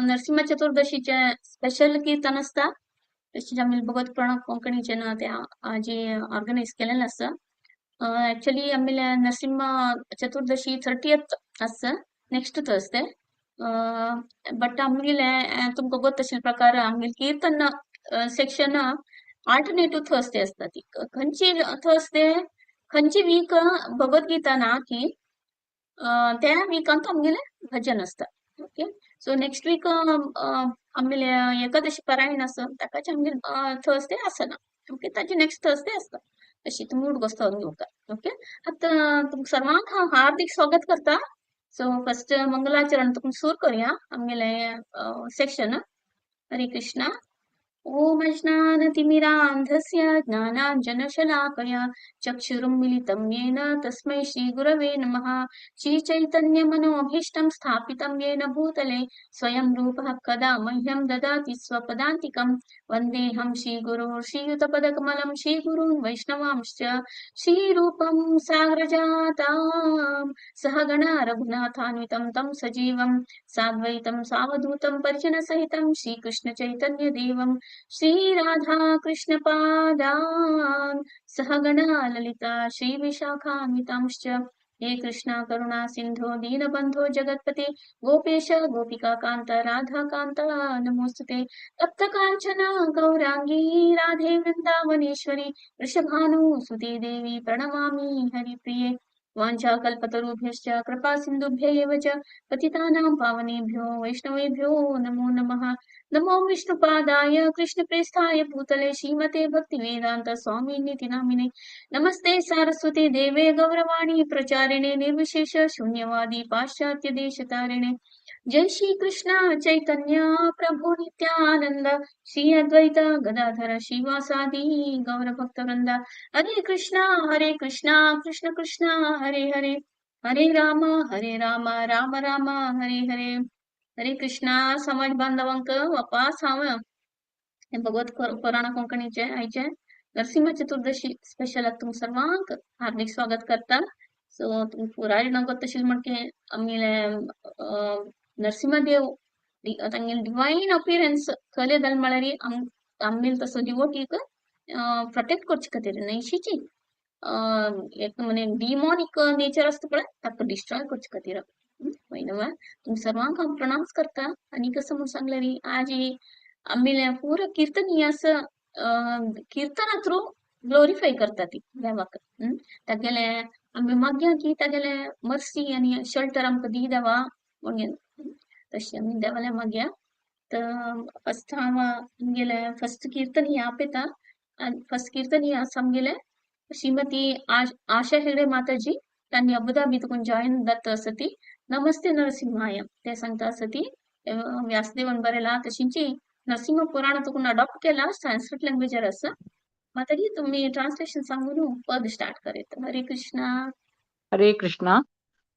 Narasimha चतुर्दशीचे special कीर्तन आसता. तशेंच आमी भगवत पुराण कोंकणीचे ना ते आजी ऑर्गनायज केलेलें आसा. ॲक्च्युली आमगेले नरसिंह चतुर्दशी 30th आसा, नेक्स्ट थर्सडे. बट आमगेले तुमकां गोत आशिल्ल्या प्रकार आमगेले कीर्तन सेक्शन आल्टरनेटिव्ह थर्सडे आसता. ती खंयची थर्सडे खंयची वीक भगवद्गीता ना की त्या विकांत आमगेलें भजन आसता. ओके, सो नेक्स्ट वीक आमगेले एकादशी पारायण आसा, ताकाच आमगेले थर्सडे आसना. ओके, ताचे नेक्स्ट थर्सडे आसता. अशी तुमी उडगोस घेवका. ओके, आतां तुमकां सर्वांक हांव हार्दिक स्वागत करता. सो फर्स्ट मंगलाचरण तुमकां सुरू करुया आमगेले सेक्शन. हरे कृष्णा. ॐ अज्ञानतिमिरान्धस्य ज्ञानाञ्जनशलाकया चक्षुरुन्मीलितं येन तस्मै श्रीगुरवे नमः. श्रीचैतन्यमनोभीष्टं स्थापितं येन भूतले स्वयं रूपः कदा मह्यं ददाति स्वपदान्तिकं. वन्देऽहं श्रीगुरो श्रीयुतपदकमलं श्रीगुरून् वैष्णवांश्च. श्रीरूपं सागरजातां सहगणा रघुनाथान्वितं तं सजीवं साद्वैतं सावधूतं परिजनसहितं श्रीकृष्णचैतन्यदेवं. श्रीराधाकृष्णपादान् सहगणा ललिता श्रीविशाखान्वितांश्च. हे कृष्णा करुणा सिंधो दीनबंधो जगत्पते गोपेश गोपिका कांत राधा कांत नमोस्तुते. तप्त कांचन गौरांगी राधे वृंदावनेश्वरी वृषभानु सुते देवी प्रणमामि हरिप्रिये. वाञ्छाकल्पतरुभ्यश्च कृपा सिन्धुभ्य एव च पतितानां पावनेभ्यो वैष्णवेभ्यो नमो नमः. नमो विष्णुपादाय कृष्णप्रेष्ठाय भूतले श्रीमते भक्तिवेदांत स्वामिनिति नामिने. नमस्ते सारस्वती देवे गौरवाणी प्रचारिणे निर्विशेष शून्यवादी पाश्चात्य देशतारिणे. जय श्री कृष्ण चैतन्य प्रभु नित्यानंद श्री अद्वैत गदाधर श्रीवासादि गौर भक्त वृंद. हरे कृष्णा हरे कृष्णा कृष्ण कृष्ण हरे हरे, हरे राम हरे राम राम राम हरे हरे. हरे कृष्णा. समाज बांधवांक वापास हांव हे भगवत पुराण कोंकणीचे आयचे नरसिंह चतुर्दशी स्पेशल तुमकां सर्वांक हार्दिक स्वागत करता. सो तुमकां पुराय नगद तशें म्हणके आमगेले नरसिंहदेव तांगेले डिवायन अपियरन्स कले जालें म्हळ्यार आमगेले तसो डिवोटीक प्रोटेक्ट करचे खातीर न्हयशीची एक म्हणजे डिमॉनिक नेचर आसता पळय ताका डिस्ट्रॉय करचे खातीर. पयलीं तुमकां सर्वांक हांव प्रणाम करता. आनी कसं म्हूण सांगलें न्ही आज आमगेले पुरो कीर्तन ही आसा किर्तना थ्रू ग्लोरिफाय करता ती देवाक. तागेले आमी मागया की तागेले मर्सी आनी शेल्टर आमकां दी देवा म्हणून तशें आमी देवाले मागया. तर फर्स्ट हांव आमगेले फर्स्ट कीर्तन ही आपयता. आनी फर्स्ट कीर्तन ही आसा आमगेले श्रीमती आशा हेगडे माताजी, तांणी अबुधाबी तुकून जॉईन जाता आसा ती. नमस्ते नरसिंहाय ते सांगता आसा ती. व्यासदेवान बरयला तशींची नरसिंह पुराण तुकून अडॉप्ट केला संस्कृत लँग्वेजार आसा. माताजी तुम्ही ट्रान्सलेशन सांगून पद स्टार्ट करीत. हरे कृष्णा. हरे कृष्णा.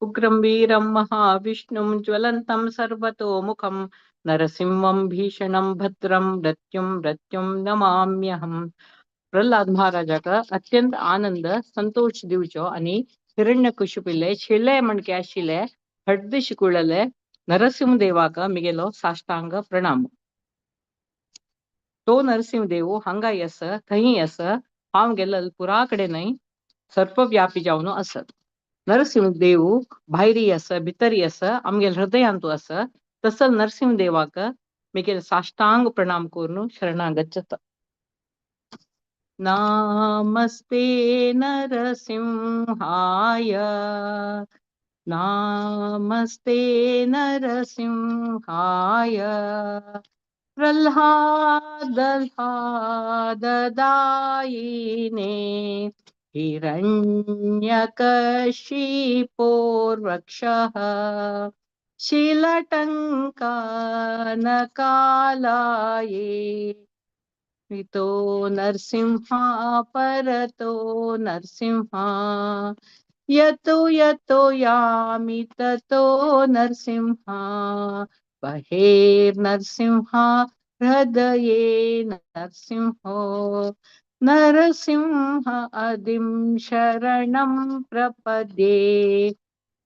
उग्रं वीरं महाविष्णुं ज्वलन्तं सर्वतोमुखं नरसिंहं भीषणं भद्रं मृत्युं मृत्युं नमाम्यहम्. प्रल्हाद महाराजाक अत्यंत आनंद संतोष दिवचो आनी हिरण्यकशिपुले शिले म्हणके आशिल्ले हड्ड शिकुळले नरसिंहदेवाक मिगेलो साष्टांग प्रणाम. तो नरसिंहदेव हांगाय आसा थंय आसा, हांव गेल्ल पुरा कडेन न्हय सर्पव्यापी जावन आसत. नरसिंहदेव भायरी आसा भितरी आसा आमगेल हृदयांतू आसा. तसल नरसिंहदेवाक मिगेल साष्टांग प्रणाम करून शरणागत जाता. नमस्ते नरसिंहाय नमस्ते नरसिंहाय प्रल्हाद दायिने हिरण्यकशिपोर्वक्षः शिलटङ्कानकालाये इतो नरसिंहा परतो नरसिंहा यतो यतो यामि ततो नरसिंहा बहिर्नरसिंहा हृदये नरसिंहो नरसिंह आदिं शरणं प्रपद्ये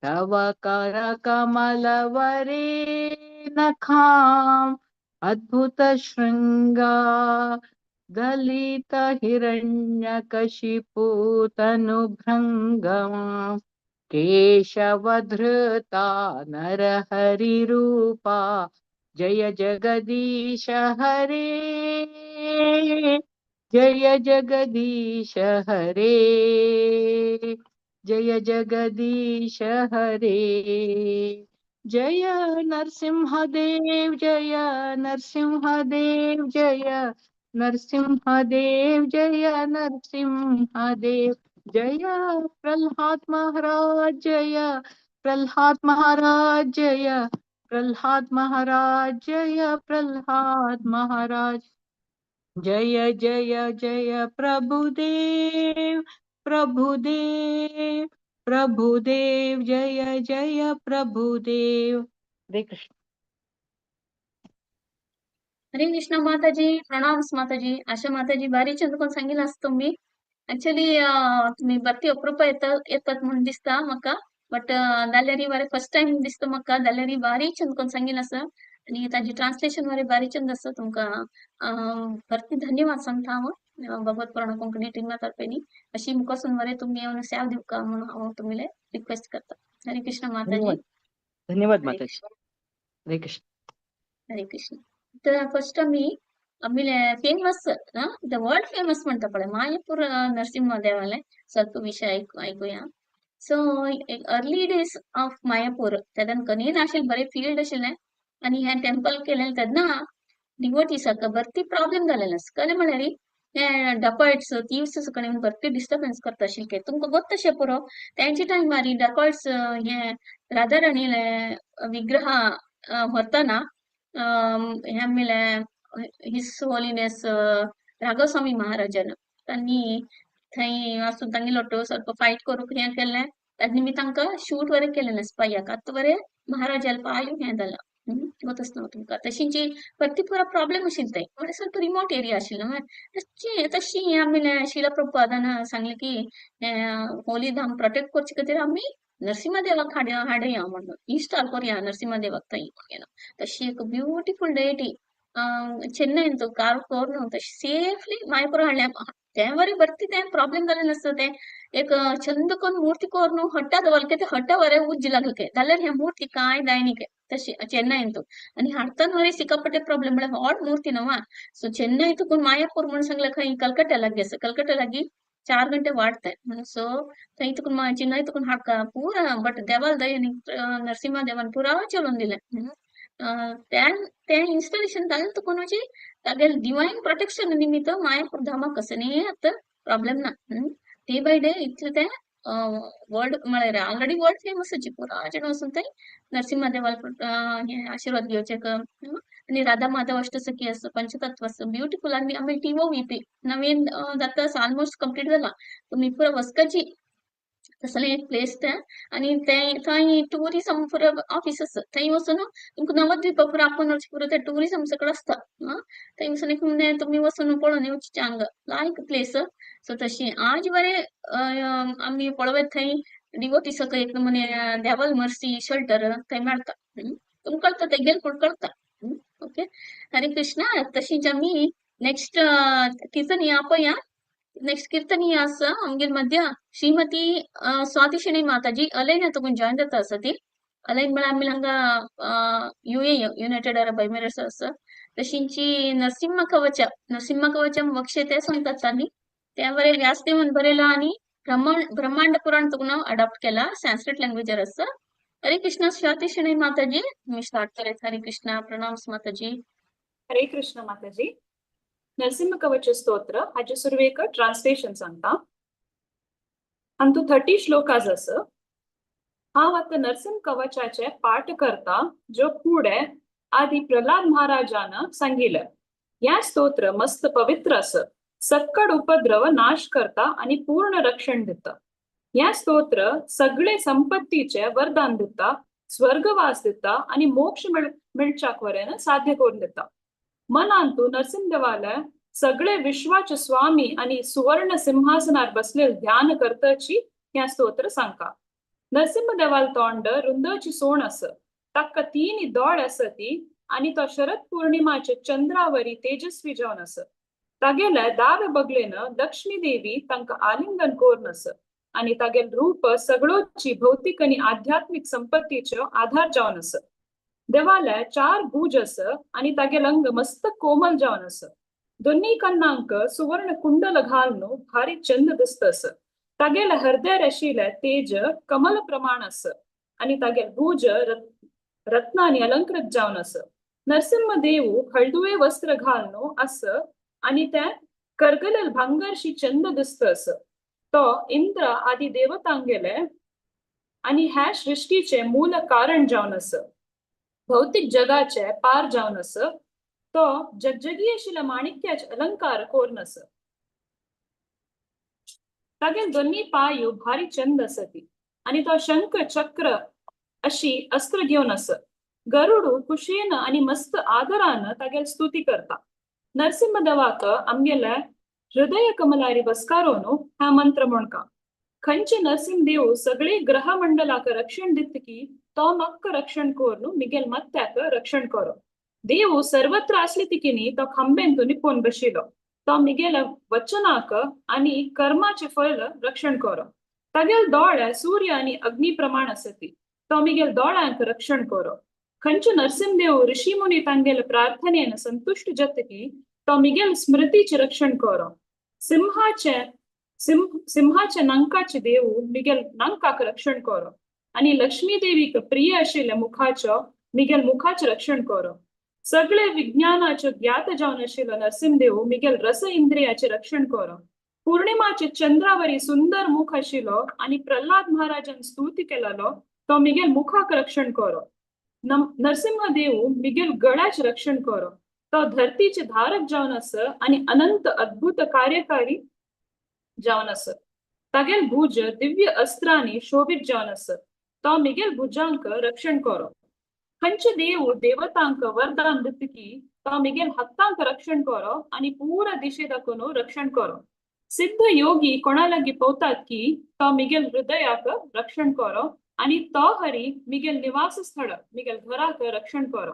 तव करकमलवरे नखाम् अद्भुतशृङ्गा दलितहिरण्यकशिपूतनुभृङ्गमा केशवधृता नरहरिरूपा जय जगदीश हरे, जय जगदीश हरे, जय जगदीश हरे। जय नरसिंहदेव जय नरसिंहदेव जय नरसिंहदेव जय नरसिंहदेव, जय प्रहलाद महाराज जय प्रहलाद महाराज जय प्रहलाद महाराज जय प्रहलाद महाराज, जय जय जय प्रभुदेव प्रभुदेव प्रभुदेव जय जय प्रभुदेव। हरे कृष्ण। हरे कृष्ण माताजी, प्रणाम माताजी। आशा माताजी भारी चंद कोण सांगितलं असतं तुम्ही। ऍक्च्युली तुम्ही बत्ती अप्रूप येतात म्हणून दिसता म्हाका, बट जाल्यारी बरें फर्स्ट टायम दिसता म्हाका, जाल्यारी बारी चंद कोण सांगितलं आसा आनी ताजी ट्रान्सलेशन बरें बारी चंद आसा। तुमकां भरती धन्यवाद सांगता हांव भगवत पुराण कोंकणी टिमा तर्फेनी। अशी मुखासून बरें तुमी येवन सेवा दिवका म्हणून हांव तुमले रिक्वेस्ट करता। हरे कृष्ण माताजी। धन्यवाद, धन्यवाद हरे माताजी। कृष्ण। हरे कृष्ण। हरे कृष्ण। तर फर्स्ट आमी आमी फेमस the world famous म्हणटा पळय मायापूर नरसिंह देवालय ಸ್ವಲ್ಪ विशय ऐकूया। So early days of Mayapur तेन्ना कनी नाशिल्लें, बरें फिल्ड आशिल्लें आनी हें टेम्पल केलें तेन्ना डिवोटीसाक भरती प्रॉब्लेम जालेलें आसा। कळ्ळें म्हळ्यार हे डकॉइट्स थीव्स कडेन भरती डिस्टर्बन्स करता आशिल्ले, तुमकां गोत्त अशें पुरो तेंच्या टायमार डकॉइट्स हे राधा राणीले विग्रह व्हरतना हे आमले his holiness Raghav स्वामी महाराजान तांणी थंय वचून तांगेलो ಸ್ವಲ್ಪ फायट करूंक हें केलें, ताजे निमित्त तांकां शूट बरें केलें स्पायाक। आतां बरें महाराजाल पांय हें जालां गोत आसना तुमकां। तशींची परती पुरा प्रॉब्लेम आशिल्लें थंय, म्हळ्यार ಸ್ವಲ್ಪ रिमोट एरिया आशिल्लो। तशी तशी आमी शिला प्रभुपादान सांगलें की होली धाम प्रोटेक्ट करचे खातीर आमी नरसिंहदेवाक हाडया म्हणून इन्स्टॉल करुया नरसिंहदेवाक थंय म्हणून। तशी एक ब्युटिफूल डेटी चेन्नईन तो कार करून तशी सेफली मायापूर हाडलें। तें बरें भरती तें प्रॉब्लेम जालें नासता, तें एक चंद करून मूर्ती करून हट्टा दवरले ते हट्टा बरें उज्ज लागले जाल्यार हे मूर्ती कांय जायनी तशी चेन्नईन तो। आनी हाडतना बरें सिक्कापटे प्रॉब्लेम म्हळ्यार व्हड मूर्ती न्हू आं। सो चेन्नई तुकून मायापूर म्हणून सांगलें खंय कलकत्ता लागीं आसा, कलकत्ता लागीं 4 घंटे वाडते म्हणून। सो थंय तुकून चेन्नई तुकून हाडका पुरा बट देवाल दयेन नरसिंह देवान पुरा चलोवन दिलें। तें इन्स्टॉलेशन जालें तुकून म्हणजे तागेलें डिवायन प्रोटेक्शन निमित्त मायापूर धामाक कसलें आतां प्रॉब्लेम ना। डे बाय डे इतलें तें वर्ल्ड म्हळ्यार ऑलरेडी वर्ल्ड फेमस आशी पुरा जाण वचून थंय नरसिंह देवाल हे आशिर्वाद घेवचे आनी राधा माधव अष्टसखी आसा, पंचतत्व आसा, ब्युटिफूल। आनी आमी TOVP नवीन जाता ऑलमोस्ट कंप्लीट जाला, तुमी पुरा वचकाची तसलें एक प्लेस तें। आनी तें थंय टुरिजम पुरा ऑफिस आसा, थंय वचून तुमकां नवद्वीपा पुरा आपोवन वचचें पुरो तें टुरिजम सगळें आसता। थंय वचून एक तुमी वचून पळोवन येवचें हांगा लायक प्लेस। सो तशी आज बरें आमी पळोवया थंय डिवोटीसाक एक नमुने देवल मर्सी शेल्टर थंय मेळटा, तुमकां कळटा तेगेल कोण कळटा। ओके, हरे कृष्णा। तशीच आमी नेक्स्ट कीर्तन पळया। नेक्स्ट कीर्तनीय आसा आमगेर मध्य श्रीमती स्वाती शणै माताजी अलैन तुकून जॉईन जाता आसा ती। अलैन म्हळ्यार आमी हांगा UAE United Arab Emirates आसा। तशींची नरसिंह कवच, नरसिंह कवचम वक्षे ते सांगतात तांणी, त्या बरें व्यासदेवान बरयला आनी ब्रह्मांड पुराण तुकून अडॉप्ट केला, संस्कृत लँग्वेजर आसा। हरे कृष्णा स्वाती शणै माताजी, मी स्टार्ट करायचं। हरे कृष्णा, प्रणाम माताजी। हरे कृष्ण माताजी। नरसिंह कवच स्तोत्र हाचे सुरवेक ट्रान्सलेशन सांगता। हातूंत 30 श्लोकाज आसा। हांव आतां नरसिंह कवचाचे पाठ करता जो फुडें आदी प्रल्हाद महाराजान सांगिल्लें। ह्या स्तोत्र मस्त पवित्र आसा, सक्कड उपद्रव नाश करता आनी पूर्ण रक्षण दिता। ह्या स्तोत्र सगळे संपत्तीचे वरदान दिता, स्वर्गवास दिता आनी मोक्ष मेळच्याक वरेन साध्य करून दिता। मनांतू नरसिंह देवाले सगळे विश्वाचे स्वामी आणि सुवर्ण सिंहासनार बसलेले ध्यान करताची ह्या स्तोत्र सांगता। नरसिंह देवाल तोंड रुंदाची सोण आस, ताका तीन दोळ आसती आनी तो शरद पौर्णिमाचे चंद्रावरी तेजस्वी जावन आस. तागेले दावे बगलेन लक्ष्मी देवी तांकां आलिंगन कोरून आस आनी तागेल रूप सगळोची भौतिक आनी आध्यात्मिक संपत्तीचो आधार जावन आस. देवाले चार भुज आस आनी तागेल अंग मस्त कोमल जावन आस. दोन्ही कन्नांक सुवर्ण कुंडल घालून भारी चंद दिसत आस. तागेले हृदय आशिल्ले तेज कमल प्रमाण आस आनी तागेल भुज रत्नांनी अलंकृत जावन आस. नरसिंह देव हळदुवे वस्त्र घालून आस आनी ते करगलल भांगरशी चंद दिसत आस. तो इंद्र आदी देवतांगेले आनी ह्या सृष्टीचे मूल कारण जावन आस. भौतिक जगाचे पार जावन आस. तो जगजगी आशिल्ल्या माणिक्याचे अलंकार कोरून आस. तागेल दोन्ही पांय भारी चंद आसती आनी तो शंख चक्र अशी अस्त्र घेवन आस. गरुड खुशयेन आनी मस्त आदरान तागेल स्तुती करता. नरसिंह देवाक आमगेले हृदय कमलारी बसकारोन हा मंत्र म्हणका. खंयचे नरसिंह देव सगळे ग्रह मंडलाक रक्षण दितकी तो म्हाका रक्षण कोरून मिगेल मत्त्याक रक्षण करो. देव सर्वत्र आसली तिकिनी तो खांबेंतू निपोवन बशिलो. तो मिगेल वचनाक आनी कर्माचे फल रक्षण करो. तागेल दोळे सूर्य आनी अग्नी प्रमाण आसती. तो मिगेल दोळ्यांक रक्षण करो. खंयचे नरसिंह देव ऋषी मुनी तांगेल प्रार्थनेन संतुष्ट जातकी तो मिगेल स्मृतीचे रक्षण करो. सिंहाचे सिंहाचे नांकाचे देव मिगेल नांकाक रक्षण करो आनी लक्ष्मी देवीक प्रिय आशिल्ल्या मुखाचो मिगेल मुखाचे रक्षण करो. सगळे विज्ञानाचो ज्ञात जावन आशिल्लो नरसिंह देव मिगेल रस इंद्रियाचे रक्षण करो. पौर्णिमाचे चंद्रावरी सुंदर मुख आशिल्लो आनी प्रल्हाद महाराजान स्तुती केलेलो तो मिगेल मुखाक रक्षण करो. नरसिंह देव मिगेल गळ्याचे रक्षण करो. तो धरतीचे धारक जावन आस आनी अनंत अद्भुत कार्यकारी जावन आस. तागेल भुज दिव्य अस्त्रांनी शोभित जावन आस. तो मिगेल भुजांक रक्षण करो. खंयचे देव देवतांक वरदान दितकी तो मिगेल हत्तांक रक्षण करो आनी पुरा दिशे दाखोवन रक्षण करो. सिद्ध योगी कोणा लागीं पवतात की तो मिगेल हृदयाक रक्षण करो आनी तो हरी मिगेल निवास स्थळ मिगेल घराक रक्षण करो.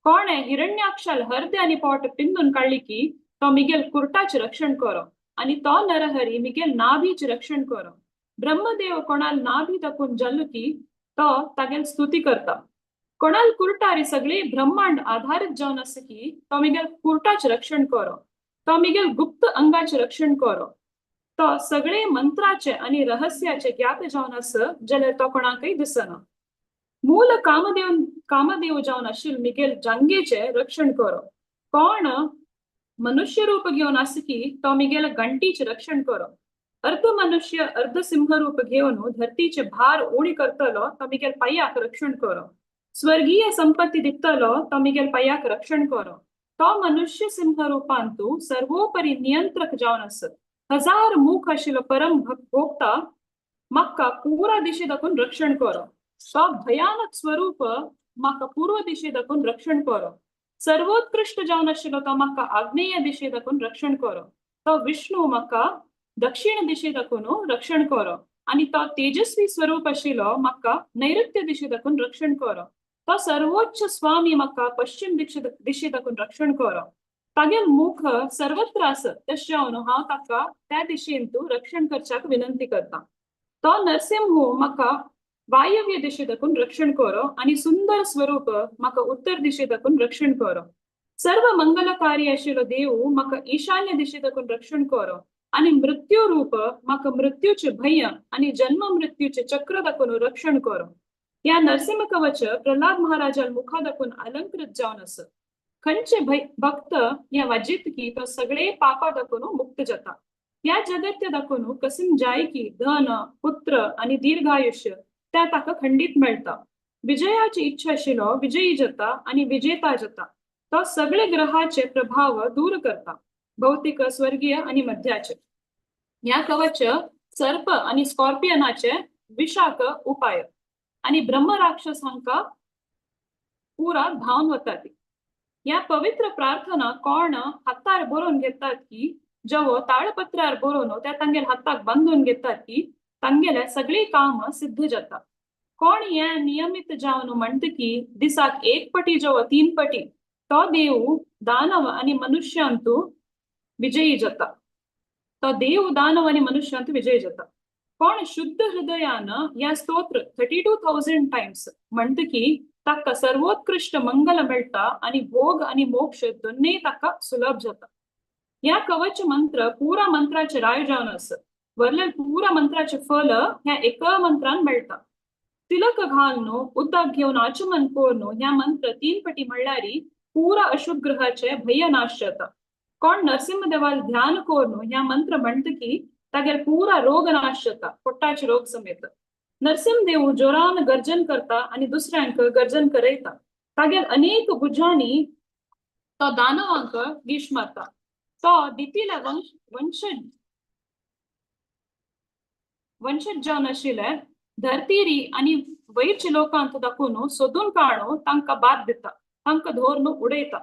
कोणे हिरण्याक्षाल हरदे आनी पोट पिंदून काडली की तो मिगेल कुर्टाचे रक्षण करो आनी तो नरहरी मिगेल नाभीचे रक्षण करो. ब्रह्मदेव कोणाल नाभी दाखोवन जाल्लो की तो तागेल स्तुती करता. कोणाल कुर्टारी सगळे ब्रह्मांड आधारित जावन आसा की तो मिगेल कुर्टाचे रक्षण करो. तो मिगेल गुप्त अंगाचे रक्षण करो. तो सगळे मंत्राचे आनी रहस्याचे ज्ञात जावन आस जाल्यार तो कोणाकय दिसना. मूल कामदेव कामदेव जावन आशिल्ल मिगेल जांगेचे रक्षण करो. कोण मनुष्य रूप घेवन आसा की तो मिगेल घंटीचे रक्षण करो. अर्ध मनुष्य अर्ध सिंह रूप घेवन धरतीचे भार उणी करतलो तो मिगेल पांयाक रक्षण करो. स्वर्गीय संपत्ती दितलो तो मिगेल पांयाक रक्षण करो. तो मनुष्य सिंह रूपांतु सर्वोपरी नियंत्रक जावन आस. हजार मुख आशिल्लो परम भोक्ता म्हाका पुरा दिशे दाखोवन रक्षण करो. तो भयानक स्वरूप म्हाका पूर्व दिशे दाखोवन रक्षण करो. सर्वोत्कृष्ट जावन आशिल्लो तो म्हाका आग्नेय दिशे दाखोवन रक्षण करो. तो विष्णू म्हाका दक्षिण दिशे दाखोवन रक्षण करो आनी तो तेजस्वी स्वरूप आशिल्लो म्हाका नैऋत्य दिशे दाखोवन रक्षण करो. तो सर्वोच्च स्वामी म्हाका पश्चिम दिशे दाखोवन रक्षण करो. तागेल मुख सर्वत्र आस तशें जावन हांव ताका त्या दिशेन तूं रक्षण करच्याक विनंती करता. तो नरसिंह म्हाका वायव्य दिशे दाखोवन रक्षण करो आनी सुंदर स्वरूप म्हाका उत्तर दिशे दाखोवन रक्षण करो. सर्व मंगलकारी आशिल्लो देव म्हाका ईशान्य दिशे दाखोवन रक्षण करो आनी मृत्यू रूप म्हाका मृत्यूचे भंय आनी जन्म मृत्यूचे चक्र दाखोवन रक्षण करो. ह्या नरसिंह कवच प्रल्हाद महाराजाल मुखा दाखोवन अलंकृत जावन आस. खंयचे भक्त ह्या वाजित की तो सगळे पापा दाखोवन मुक्त जाता. ह्या जगत्य दाखोवन कसिम जाय की धन पुत्र आनी दीर्घायुष्य त्या ताका खंडीत मेळटा. विजयाची इच्छा आशिल्लो विजयी जाता आनी विजेता जाता. तो सगळे ग्रहाचे प्रभाव दूर करता, भौतिक स्वर्गीय आनी मध्याचे. ह्या कवच सर्प आनी स्कॉर्पियनाचे विशाक उपाय आनी ब्रह्मराक्षस हांकां पुरा धांवन वता ती. ह्या पवित्र प्रार्थना कोण हातार बरोवन घेतात की जवो ताळपत्रार बरोवन त्या तांगेल हाताक बांदून घेतात की तांगेले सगळी काम सिद्ध जाता. कोण हें नियमित जावन म्हणटकी दिसाक एक पटी जेव 3 पटी तो देव दानव आनी मनुष्यांतु विजयी जाता. तो देव दानव आनी मनुष्यांतु विजयी जाता. कोण शुद्ध हृदयान ह्या स्तोत्र 32,000 टायम्स म्हणटकी ताका सर्वोत्कृष्ट मंगल मेळटा आनी भोग आनी मोक्ष दोनूय ताका सुलभ जाता. ह्या कवच मंत्र पुरा मंत्राचे राय जावन आसा. वरले पुरा मंत्राचे फल ह्या एका मंत्रान मेळटा. तिलक घालून उदक घेवन आचमन करून ह्या मंत्र 3 पटी म्हणल्यार पुरा अशुभ ग्रहाचे भय नाश जाता. कोण नरसिंहदेवाल ध्यान करून ह्या मंत्र म्हणटकी तागेर पुरा रोग नाश जाता, पोट्टाचे रोग समेत. नरसिंहदेव जोरान गर्जन करता आनी दुसऱ्यांक गर्जन करयता. तागेर अनेक भुजांनी तो दानवांक विश मारता. तो दितीले वंशज जावन आशिल्ले धरतीरी आनी वयरच्या लोकांक दाखोवन सोदून काडून तांकां बाद दिता, तांकां धरून उडयता.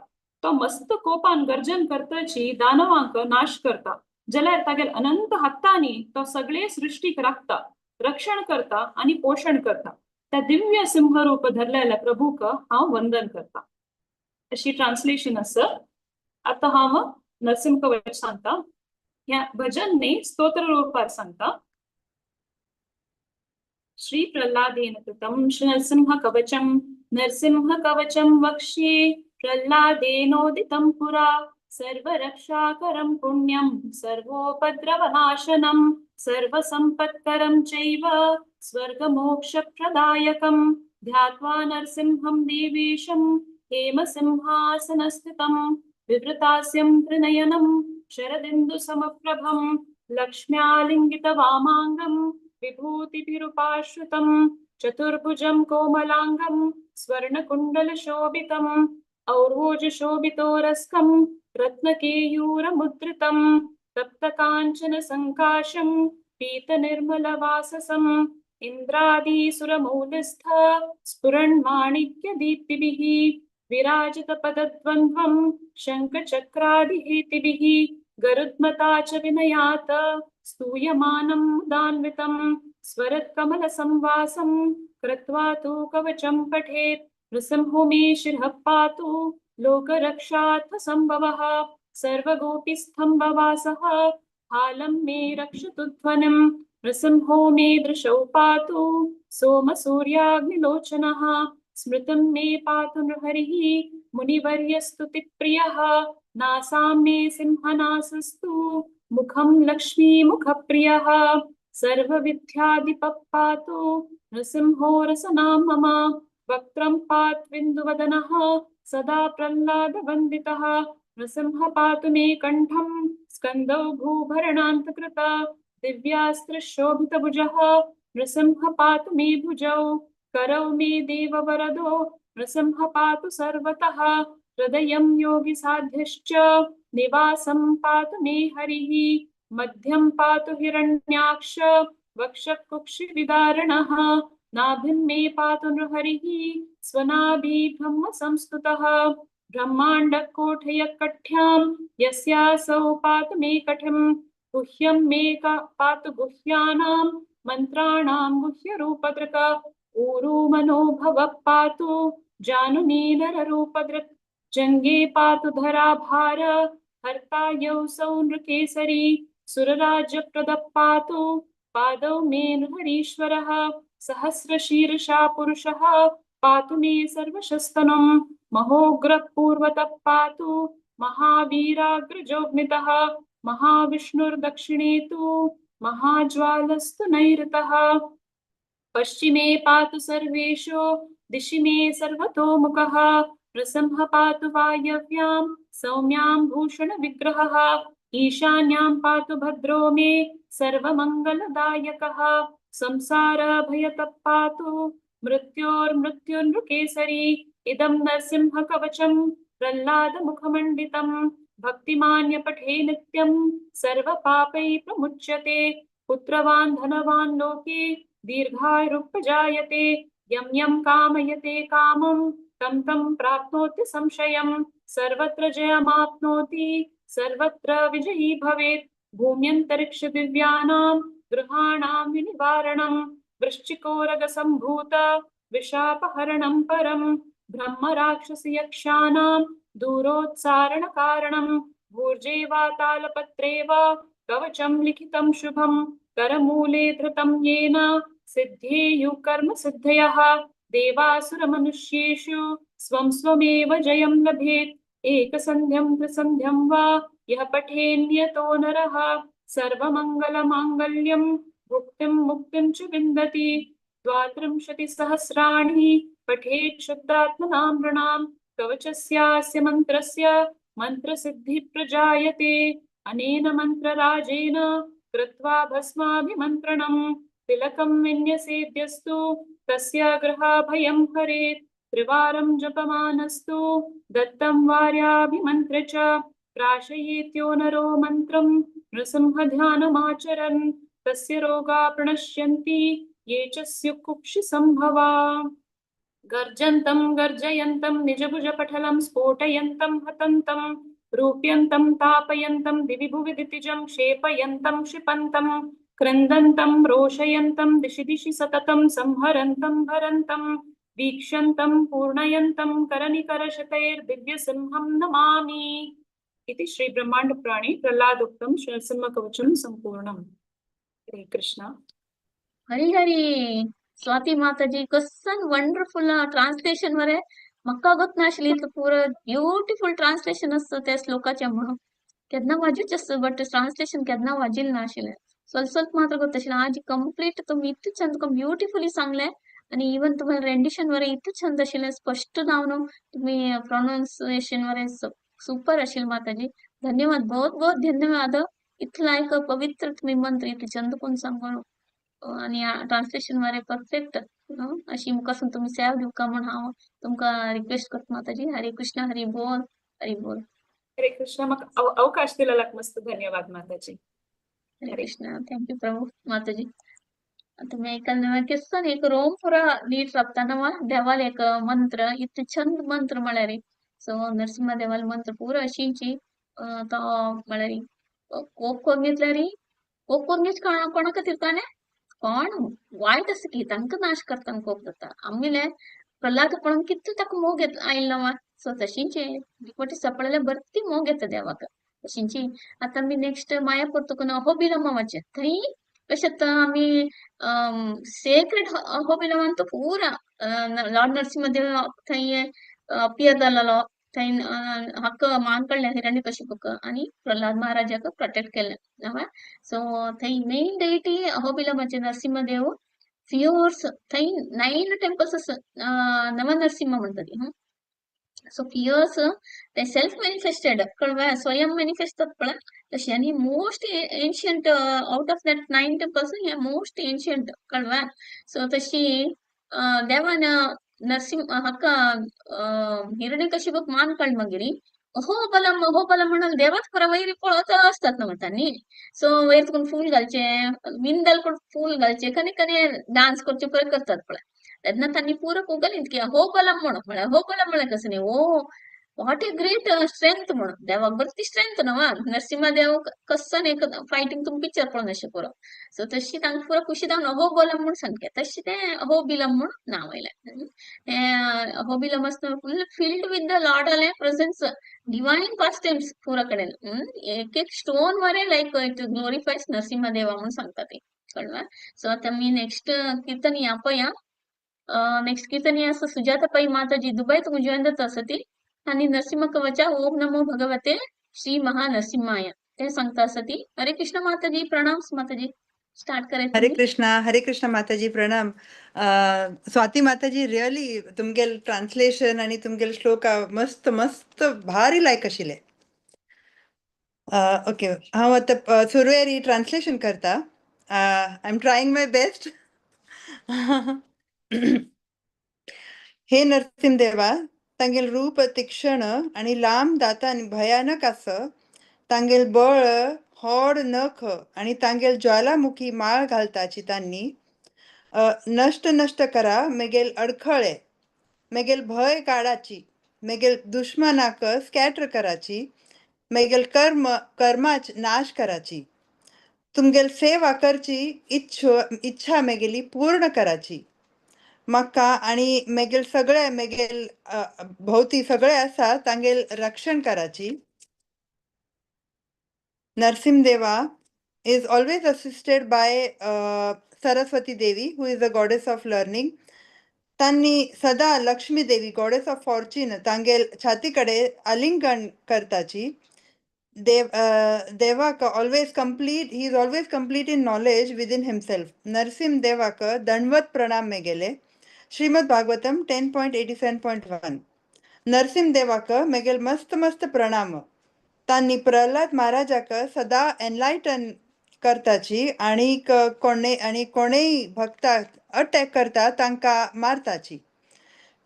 तो मस्त कोपान गर्जन करताची दानवांक नाश करता. जाल्यार तागेर अनंत हत्तांनी तो सगळे सृष्टीक राखता, रक्षण करता आनी पोषण करता. त्या दिव्य सिंहरूप धरलेल्या प्रभूक हांव वंदन करता. अशी ट्रान्सलेशन आसा. आतां हांव नरसिंह कवच सांगता. ह्या भजन न्ही स्तोत्र रूपार सांगता. श्री प्रल्हादेन कृतं श्री नरसिंह कवचम. नरसिंह कवचम वक्ष्ये प्रल्हादेनोदितं पुरा. सर्वरक्षाकरं पुण्यं सर्वोपद्रवनाशनं सर्वसम्पत्करं चैव स्वर्गमोक्षप्रदायकं. ध्यात्वा नरसिंहं देवेशं हेमसिंहासनस्थितं विवृतास्यं त्रिनयनं शरदिन्दुसमप्रभं लक्ष्म्यालिङ्गितवामाङ्गं विभूतिभिरुपाश्रितं चतुर्भुजं कोमलाङ्गं स्वर्णकुण्डलशोभितम् और्वोजशोभितोरस्कं रत्नकेयूरमुद्रितं तप्तकाञ्चनसङ्काशं पीतनिर्मलवाससम् इन्द्रादिसुरमौलिस्थ स्फुरन्माणिक्यदीप्तिभिः विराजितपदद्वन्द्वं शङ्खचक्रादिहेतिभिः गरुत्मता च विनयात् स्तूयमानं मुदान्वितं स्वरत्कमलसंवासं कृत्वा तु कवचं पठेत्. नृसिंहो मे शिरः पातु लोकरक्षार्थ संभवः सर्वगोपीस्तम्भवासः हालं मे रक्षतु ध्वनिं. नृसिंहो मे दृशौ पातु सोमसूर्याग्निलोचनः स्मृतिं मे पातु नृहरिः मुनिवर्यस्तुतिप्रियः. नासां मे सिंहनासस्तु मुखं लक्ष्मीमुखप्रियः. सर्वविद्याधिपः पातु नृसिंहो रसनां मम. वक्त्रं पात्विन्दुवदनः सदा प्रह्लादवन्दितः. नृसिंह पातु मे कण्ठं स्कन्दौ भूभरणान्तकृता. दिव्यास्त्रशोभितभुजः नृसिंह पातु मे भुजौ. करौ मे देववरदो नृसिंह पातु सर्वतः. हृदयं योगिसाध्यश्च निवासं पातु मे हरिः. मध्यं पातु हिरण्याक्ष वक्षकुक्षिविदारणः. नाभिं मे पातु नृहरिः स्वनाभि ब्रह्म संस्तुतः. ब्रह्माण्डकोठयकठ्यां यस्यासौ पातु मे कठिं. गुह्यं मे पातु गुह्यानां मन्त्राणां गुह्यरूपदृक्. ऊरु मनोभवः पातु जानुनीलरूपदृक्. जङ्गे पातु धराभार हर्ता यौ सौ नृकेसरी. सुरराज्यप्रदः पातु पादौ मे नृहरीश्वरः. सहस्रशीर्षा पुरुषः पातु मे सर्वशस्तनं. महोग्रः पूर्वतः पातु महावीराग्रजोग्नितः. महाविष्णुर्दक्षिणे तु महाज्वालस्तु नैऋतः. पश्चिमे पातु सर्वेशो दिशि मे सर्वतोमुखः. नृसिंह पातु वायव्यां सौम्यां भूषणविग्रहः. ईशान्यां पातु भद्रो मे सर्वमङ्गलदायकः. संसारभयतः पातु मृत्योर्मृत्युर्नृकेसरी. इदं नरसिंहकवचं प्रह्लादमुखमण्डितं. भक्तिमान्य पठे नित्यं सर्वपापैः प्रमुच्यते. पुत्रवान् धनवान् लोके दीर्घायुरुपजायते. यं यं कामयते कामं तं तं प्राप्नोति संशयं. सर्वत्र जयमाप्नोति सर्वत्र विजयी भवेत्. भूम्यन्तरिक्ष दिव्यानां गृहाणां विनिवारणं. वृश्चिकोरगसम्भूत विशापहरणं परं ब्रह्मराक्षसयक्षाणां दूरोत्सारणकारणं भूर्जे वा तालपत्रे वा कवचं लिखितं शुभं करमूले धृतं येन सिद्धेयुः कर्म सिद्धयः। देवासुरमनुष्येषु स्वं स्वमेव जयं लभेत्। एकसन्ध्यं त्रिसन्ध्यं वा यः पठेन्यतो नरः सर्वमङ्गलमाङ्गल्यं भुक्तिं मुक्तिं च विन्दति। द्वात्रिंशति सहस्राणि पठेत् शुद्धात्मनां नृणां कवचस्यास्य मन्त्रस्य मन्त्रसिद्धिः प्रजायते। अनेन मन्त्रराजेन कृत्वा भस्माभिमन्त्रणं तिलकं विन्यसेद्यस्तु तस्य गृहाभयं हरेत्। त्रिवारं जपमानस्तु दत्तं वार्याभिमन्त्र्य च प्राशयेत्यो नरो मन्त्रं नृसिंहध्यानमाचरन् तस्य रोगा प्रणश्यन्ति ये च स्युः कुक्षिसम्भवा। गर्जन्तं गर्जयन्तं निजभुजपटलं स्फोटयन्तं हतन्तं रूप्यन्तं तापयन्तं दिवि भुवि दितिजं क्षेपयन्तं क्षिपन्तं क्रन्दन्तं रोषयन्तं दिशि दिशि सततं संहरन्तं भरन्तं वीक्षन्तं पूर्णयन्तं करनिकरशतैर्दिव्यसिंहं नमामि। इति श्रीब्रह्माण्डपुराणे प्रह्लादोक्तं श्रीनरसिंहकवचं सम्पूर्णम्। हरे कृष्ण। हरी हरी. स्वाती माताजी, कसन वंडरफुल ट्रान्सलेशन मरे. म्हाका गोत नाशिल्ली इतलें पुरो ब्युटिफूल ट्रान्सलेशन आसता त्या श्लोकाचें म्हणून. केन्ना वाजूच आसता, बट ट्रान्सलेशन केन्ना वाजिल्लें नाशिल्लें. ಸ್ವಲ್ಪ ಸ್ವಲ್ಪ ಮಾತ್ರ ಗೊತ್ತಾशिल्लें. आज कंप्लीट तुमी इतलें चंद ब्युटिफुली सांगलें आणि इवन तुम्हाला रेंडिशन वरे इतलें चंद आशिल्लें, स्पश्ट जावन तुम्ही प्रोनाउन्सिएशन वरे सुपर आशिल्लें. माताजी, धन्यवाद, बहुत बहुत धन्यवाद. इतला एक पवित्र तुम्ही मंत्र इतलें चंद कोण सांगून आणि ट्रान्सलेशन वरे परफेक्ट. अशी मुखासून तुम्ही सेवा दिवका म्हण हांव तुमकां रिक्वेस्ट करता माताजी. हरे कृष्ण, हरी बोल, हरी बोल. हरे कृष्ण. मग अवकाश दिलेला मस्त धन्यवाद माताजी. हरे कृष्ण. Thank you प्रभू माताजी. तुम्ही ऐकलं केसन एक रोम पुरा नीट राबता न्हू देवाल एक मंत्र, इतले छंद मंत्र म्हळ्यार. सो नरसिंह देवाल मंत्र पुरा अशींची तो म्हळ्यार कोप करून घेतल्यार कोप करून घेच कोणा खातीर ताणें कोण वायट आसा की तांकां नाश करता कोप जाता. आमगेले प्रल्हाद पळोवन कितलो ताका मोग येता आयलो वा. सो तशींचे एकवटी सपळल्यार बरी मोग येता देवाक तशींची. आतां आमी नेक्स्ट मायापूर तुका अहोबिलमाचे थंय कशें आमी सेक्रेड अहोबिलमान तो पुरा लॉर्ड नरसिंहदेव थंय अपियर जालेलो. थंय हक्क मान काडले हिरण्यकशिपूक आनी प्रल्हाद महाराजाक प्रोटेक्ट केलें. सो थंय मेन डेटी अहोबिलमाचे नरसिंहदेव फियोर्स. थंय 9 टेम्पल्स आसा नव नरसिंह म्हणटा ती. सो फियर्स ते सेल्फ मॅनिफेस्टेड कळ्ळें, स्वयं मॅनिफेस्ट जाता पळय तशें. आनी most ancient out of that 9 temples हे मोस्ट एन्शियंट कळ्ळें. सो तशी देवान नरसिंह हाका हिरण्यकशिपूक मान काडले मागीर अहोबलम अहोबलम म्हणून देवाच खरो वयर पळोवत आसतात न्हू तांणी. सो वयर तुका फूल घालचें, विंदल करून फूल घालचें, कनी कनी डान्स करचे पळय करतात पळय. तेन्ना तांणी पुरो गुगलीन की अहोबलम म्हणून म्हळ्यार अहोबलम म्हळ्यार कसं न्ही, oh what a great strength म्हणून देवाक बरी स्ट्रेंथ न्हू. नरसिंह देव कसो न्ही फायटींग तुमी पिक्चर पळोवन अशें पुरो. सो तशी तांकां पुरो खुशी जावन अहोबलम म्हूण सांगलें, तशें तें अहोबिलम म्हूण नांव आयलें. हें अहोबिलम आसतना full filled with the lord आलें प्रेझन्स, डिवायन पास्टायम्स पुरा कडेन. एक एक स्टोन मरे लायक it ग्लोरिफायज नरसिंह देवा म्हूण सांगता ती कळ्ळें. सो आतां आमी नेक्स्ट किर्तन या पळया. नेक्स्ट कीर्तन आसा सुजाता पै माताजी दुबय तुका जॉयन जाता आसा ती आनी नरसिंह कवचा ओम नमो भगवते श्री महानरसिंहाय ते सांगता आसा ती. हरे कृष्ण माताजी, प्रणाम माताजी, स्टार्ट कराय हरे तुम्ही. कृष्णा, हरे कृष्ण माताजी, प्रणाम. स्वाती माताजी, रिअली तुमगेल ट्रान्सलेशन आणि तुमगेल श्लोक मस्त मस्त भारी लायक आशिल्ले. ओके, हांव आतां सुरवेर ट्रान्सलेशन करता. I am trying my best. हे नरसिंहदेवा, तांगेल रूप तीक्ष्ण आणि लांब दातान भयानक आस. तांगेल बळ होड नख आणि तांगेल ज्वालामुखी माळ घालताची तांनी. नष्ट नष्ट करा मेगेल अडखळे, मेगेल भय काडाची, मेगेल दुश्मनाक स्कॅटर कराची, मेगेल कर्म कर्माच नाश कराची. तुमगेल सेवा करची इच्छा मेगेली पूर्ण कराची. म्हाका आनी मेगेल सगळे मेगेल भोवती सगळे आसा तांगेल रक्षण कराची. Narasimhadeva is always assisted by Saraswati Devi, who is the goddess of learning. तांनी सदा Lakshmi Devi, goddess of fortune, तांगेल छाती कडे आलिंगन करताची. देवाक always complete, he is always complete in knowledge within himself. Narasimha देवाक दंडवत प्रणाम मेगेले. श्रीमद भागवतम 10.87.1. नरसिंह देवाक मेगेल मस्त मस्त प्रणाम. तांनी प्रल्हाद महाराजाक सदा एनलायटन करताची आणि कोणे आणि कोणेय भक्ताक अटॅक करता तांकां मारताची.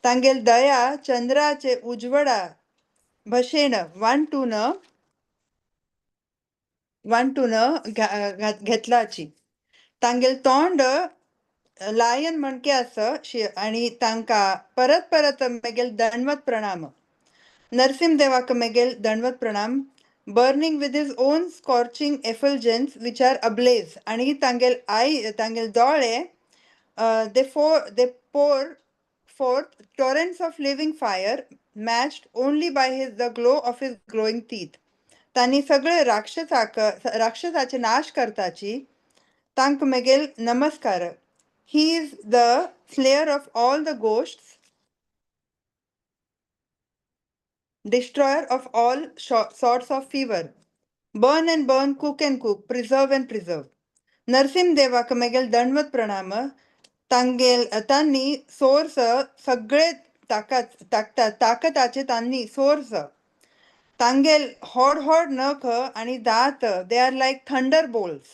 तांगेल दया चंद्राचे उजवडा भशेन वांटून वांटून घेतलाची. तांगेल तोंड लायन म्हणके आसा आणि तांकां परत परत मेगेल दंडवत प्रणाम. नरसिंह देवाक मेगेल दंडवत प्रणाम. Burning with his own scorching effulgence which are ablaze. आणि तांगेल आई तांगेल दोळे they pour forth torrents of living fire matched only by his the glow of his glowing teeth. तांणी सगळे राक्षसाचे नाश करताची. तांक मेगेल नमस्कार. He is the slayer of all the ghosts, destroyer of all sorts of fever. Burn and burn, cook and cook, preserve and preserve. Narasimha देवाक मेगेल दंडवत प्रणाम. तांगेल तांनी source सगळे ताकताचे तांनी source. तांगेल होड होड नख आणि दात, they are like thunder bolts.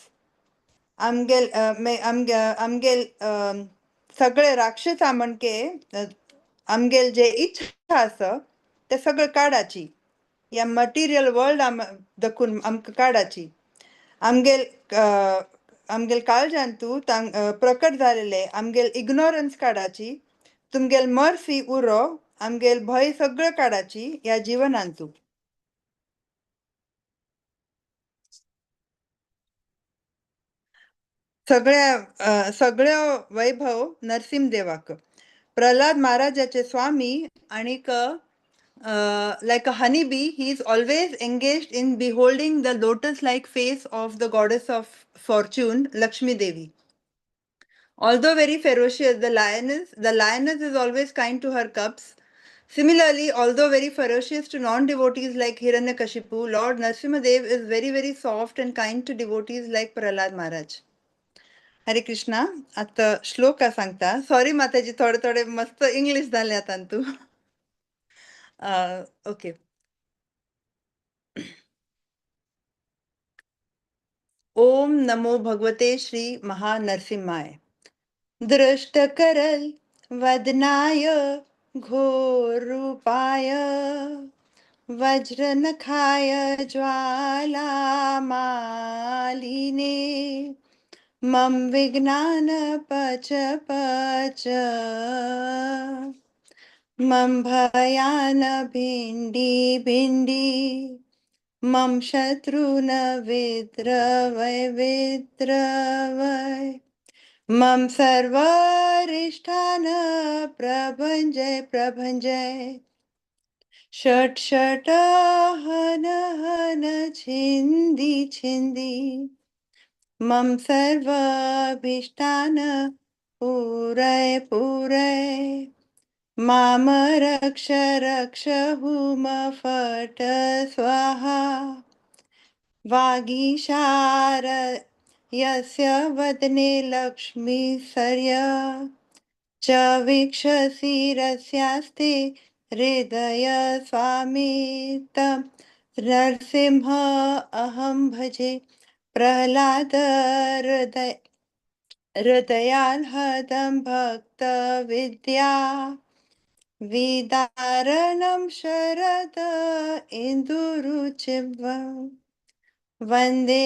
आमगेल आमगेल सगळे राक्षसा म्हणके आमगेल जे इच्छा आसा ते सगळे काडाची. या मटेरियल वर्ल्ड दखून आमकां काडाची. आमगेल आमगेल काळजांतू तांग प्रकट झालेले आमगेल इग्नोरन्स काडाची. तुमगेल मर्सी उरो आमगेल भंय सगळं काडाची या जीवनांतू. सगळ्या सगळ्या वैभव नरसिंह देवाक. प्रल्हाद महाराजाचे स्वामी आणीक like a honeybee, he is always engaged in beholding the lotus-like face of the goddess of fortune, Lakshmi Devi. Although very ferocious, the lioness is always kind to her cubs. Similarly, although very ferocious to non-devotees like Hiranyakashipu, Lord Narasimhadev is very, very soft and kind to devotees like Prahlad Maharaj. Hare Krishna. आता श्लोक सांगता. Sorry माताजी, थोडे थोडे मस्त English झाले आता तू. ओके. ओम नमो भगवते श्री महानरसिंहाय. दृष्ट करल वदनाय घोर रूपाय वज्रनखाय ज्वाला मालिने मम विज्ञान पच पच मम भयान भिंडी भिंडी मम शत्रुन विद्रवय विद्रवय मम सर्वरिष्ठान प्रभंजय प्रभंजय षट षट हन हन छिंदी छिंदी मम सर्वाभीष्टान पूरय पूरय माम रक्ष रक्ष हुम फट स्वाहा वागीशार यस्य वदने लक्ष्मी सर्य च वीक्षसि रस्यास्ते हृदय स्वामी तं नरसिंह अहं भजे प्रह्लाद हृदय हृदयाह्लादं भक्त विद्या विदारणं शरद इंदुरुचिवं वंदे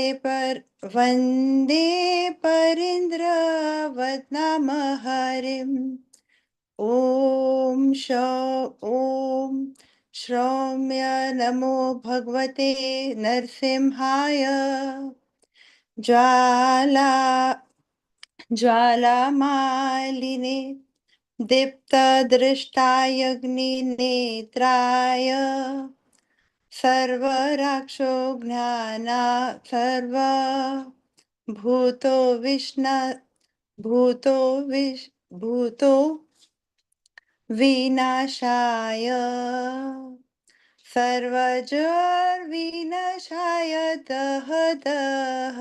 परीन्द्र वदनाम हरिं. ओम ओम श्रौम्य नमो भगवते नरसिंहाय. ज्वाला ज्वालामालिने दीप्तदृष्टाय अग्निनेत्राय सर्वराक्षो ज्ञाना सर्व भूतो विष्ण भूतो विष भूतो विनाशाय सर्वजर्विनाशाय दह दह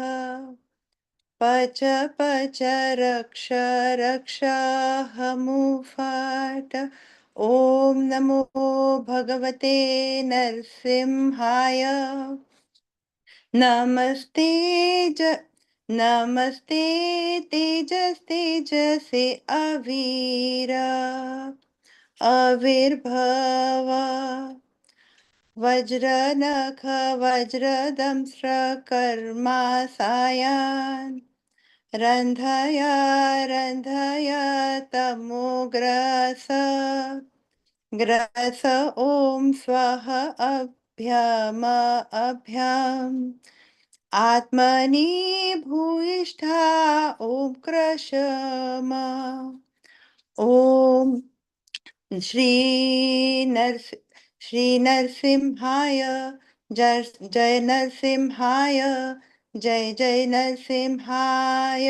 पच पच रक्ष रक्ष हमुफाट। ॐ नमो भगवते नरसिंहाय। नमस्ते ज नमस्ते तेजस्तेजसे अवीर आविर्भव वज्रनख वज्रदंष्ट्र कर्मासायान् रन्धय रन्धय तमोग्रस ग्रस। ॐ स्वः अभ्यम अभ्यम् आत्मनि भूयिष्ठा ॐ क्रशम। ॐ श्री नरस श्री नरसिंहाय जय जय नरसिंहाय जय जय नरसिंहाय।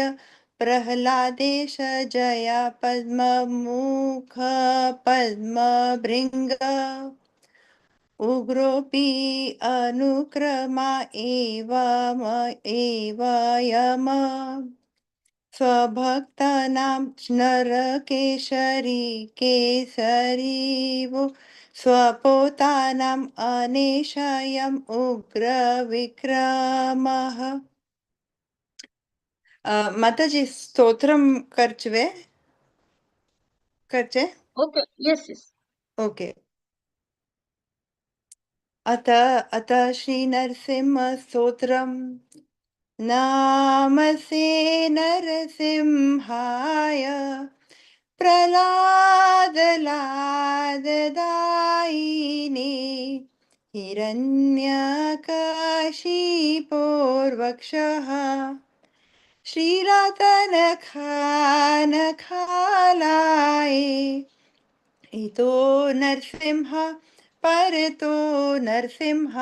प्रह्लादेश जया पद्ममुख पद्मभृङ्ग उग्रोऽपि अनुक्रमा एवम एवयम स्वभक्तानां नरकेशरी केसरीवो स्वपोतानाम् अनेशयम् उग्रविक्रमः। माताजी स्तोत्रम करचवे करचे। Okay, yes yes. Okay. अत अत श्री नरसिंह स्तोत्रम। नमस्ते नरसिंहाय प्रह्लाद लाददायिने हिरण्यकशिपोर्वक्षः श्रीरातनखानखालाय। इतो नरसिंह परतो नरसिंह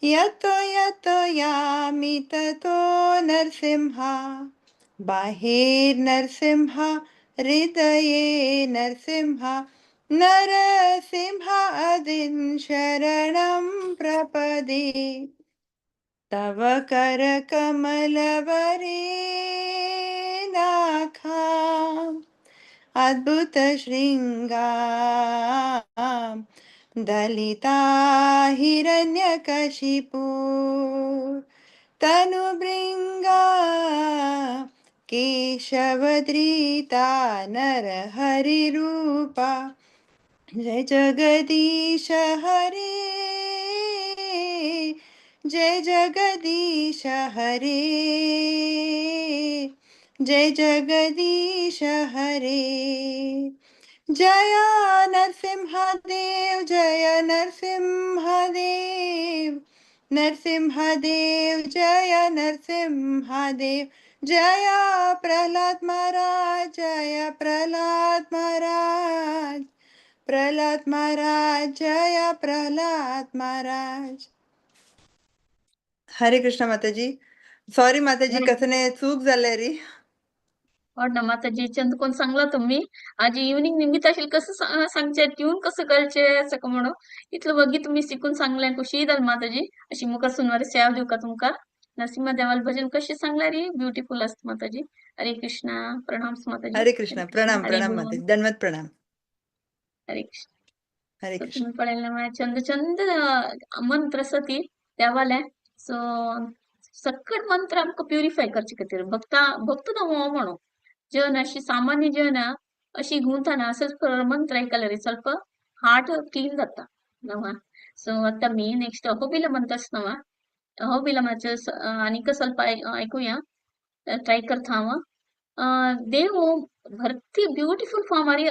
यतो यतो यामि ततो नरसिंह बाहिर नरसिंह हृदये नरसिंह नरसिंह अदिन शरणं प्रपदे। तव करकमलवरे नाखा अद्भुत शृङ्गा दलिता हिरण्यकशिपु तनुभृङ्गा केशवद्रीता नरहरिरूपा। जय जगदीश हरे जय जगदीश हरे जय जगदीश हरे। जय नरसिंहदेव जय नरसिंहदेव नरसिंहदेव जय नरसिंहदेव जय प्रहलाद महाराज जय प्रहलाद महाराज प्रहलाद महाराज जय प्रहलाद महाराज। हरे कृष्ण माताजी। सॉरी माताजी, कसने चूक झाले री। हो ना माताजी, चंद कोण सांगला तुम्ही आज इव्हनिंग निमित्त असेल कसं सांगचे ट्यून कसं करचे असं का म्हणून इतलं बघी तुम्ही शिकून सांगले खुशी जाल माताजी. अशी मुखार सुनवारी सेवा दिवका का तुमका. नरसिंह देवाल भजन कसे सांगला रे ब्युटिफुल असत माताजी. हरे कृष्णा, प्रणाम माताजी. हरे कृष्ण, हरे कृष्ण, प्रणाम हरे प्रणाम बोल. माताजी, दंडवत प्रणाम. हरे कृष्ण. हरे सो कृष्ण. तुम्ही पळयलें मागीर चंद चंद मंत्र आसा ती देवाले. सो सकट मंत्र आमकां प्युरिफाय करचे खातीर भक्ता भक्त तो हो म्हणून जन अशी सामान्य जन अशी गुंताना असंच मंत्र ऐकल्यार ಸ್ವಲ್ಪ हार्ट क्लीन जाता नवा. सो आता मी नेक्स्ट अहोबिल मंत्रस नवा अहोबिल आनीक ಸ್ವಲ್ಪ ऐकूया ट्राय करता हांव. देव भरती ब्युटिफुल फॉर्म आरी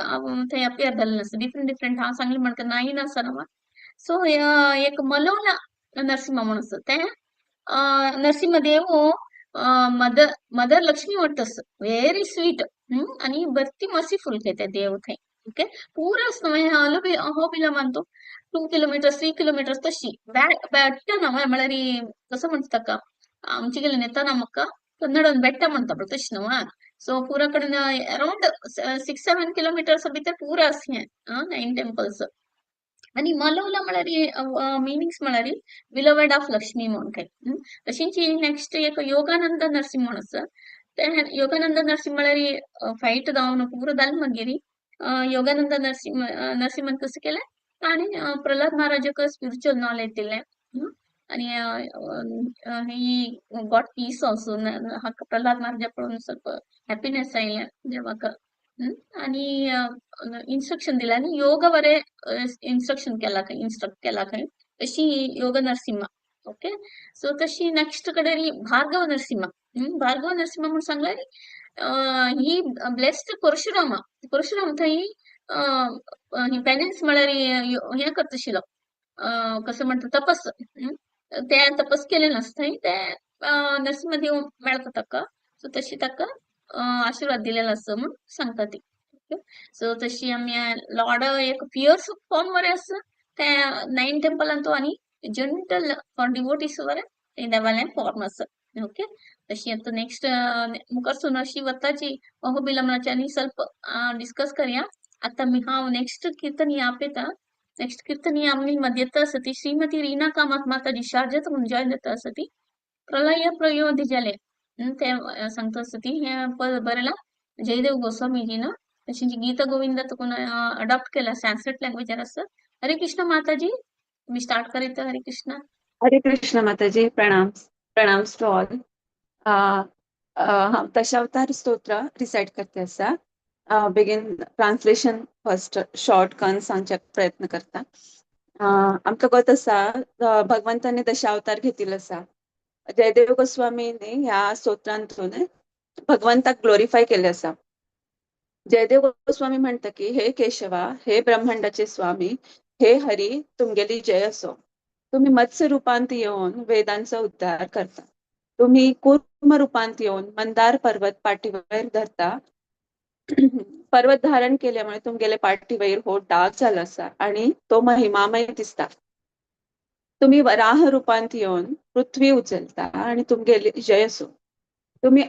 थंय अपियर जाल्लें आसा डिफरंट डिफरंट हांव सांगलें म्हणटा नायन आसा नवा. सो एक मलोला नरसिंहा म्हणून आसा तें नरसिंहदेव मदर मदर लक्ष्मी म्हणतस व्हेरी स्वीट. आणि बत्ती मर्सीफुल ते देव थंय. ओके, पूरा अहोबिला म्हणतो 2 किलोमीटर 3 किलोमीटर तशी ಬೆಟ್ಟ ನವ म्हळ्यार कसं म्हणता का आमचे गेले नेता ನಮಕ್ಕ ಕನ್ನಡ ಒಂದು ಬೆಟ್ಟ म्हणता पळय तशी नव. सो पूरा कडेन अराउंड 6-7 किलोमीटर्स भितर पूरा आसा हें 9 टेम्पल्स. आणि मलोला म्हळ्यार मिनिंग्स म्हळ्यार बिलवेड ऑफ लक्ष्मी म्हणून काय. तशीच नेक्स्ट एक योगानंद नरसिंह म्हणून आसा. ते योगानंद नरसिंह म्हळ्यार फायट जावन पुरो जालें मागीर योगानंद नरसिंह नरसिंहन कसं केलें ताणें प्रल्हाद महाराजाक स्पिरिच्युअल नॉलेज दिलें. आणि ही गॉट पीस ऑल्सो. हाका प्रल्हाद महाराजा पळोवन ಸ್ವಲ್ಪ हॅपीनेस आयलें देवाक. आणि इन्स्ट्रक्शन दिलें आनी योगा बरें इन्स्ट्रक्शन केला खंय, इन्स्ट्रक्ट केला खंय. तशी योग नरसिंहा. ओके, सो तशी नेक्स्ट कडेन भार्गव नरसिंहा. भार्गव नरसिंहा म्हणून सांगल्यार ही ब्लेस्ड परशुरामा. परशुराम थंय पेनन्स म्हळ्यार हें करता आशिल्लो, कसं म्हणटा तपस. ते तपस केलें आसता थंय ते नरसिंहदेव मेळटा ताका. सो तशी ताका आशिर्वाद दिलेलो आसा म्हूण सांगता ती. ओके, सो तशी आमी लॉर्ड एक फियर्स फॉर्म बरें आसा ते 9 टेम्पलान तो आनी जनरल फॉर डिवोटीस बरें ते देवालें फॉर्म आसा. ओके, तशी आतां नेक्स्ट मुखार सून अशी वताची अहोबिलमनाची आनी ಸ್ವಲ್ಪ डिस्कस करया. आतां मी हांव नेक्स्ट कीर्तन आपयता. नेक्स्ट कीर्तन आमनी मध्यस्थ आसा ती श्रीमती रीना कामत माताजी शारजा म्हणून जॉईन जाता आसा ती. प्रलय प्रयोधी जाले ते सांगता आसा ती. हें बरयलां जयदेव गोस्वामीजीन. तशेंच गीता गोविंद तुकून अडॉप्ट केला संस्कृत लँग्वेजार आसा. हरे कृष्ण माताजी, मी स्टार्ट करीत. हरे कृष्ण. हरे कृष्ण माताजी, प्रणाम. प्रणाम टू ऑल. हांव दशावतार स्तोत्र रिसायट करते आसा. बेगीन ट्रान्सलेशन फर्स्ट शॉर्ट करून सांगच्याक प्रयत्न करता. आमकां गत आसा भगवंतांनी दशावतार घेतिल्लो आसा. जयदेव गोस्वामींनी ह्या स्तोत्रांतून भगवंताक ग्लोरिफाय केल्लें आसा. जयदेव गोस्वामी म्हणटा की हे केशवा, हे ब्रह्मांडाचे स्वामी, हे हरी, तुमगेली जय असो. तुम्ही मत्स्य रूपांत येऊन वेदांचा उद्धार करता. तुम्ही कूर्म रूपांत येऊन मंदार पर्वत पाठीवर धरता. पर्वत धारण केल्यामुळे तुमगेले पाठीवयर हो डाग झाला आसा आणि तो महिमामय दिसता. तुम्ही वराह रूपांत येऊन पृथ्वी उचलता आणि तुमगेली जय असो. तुम्ही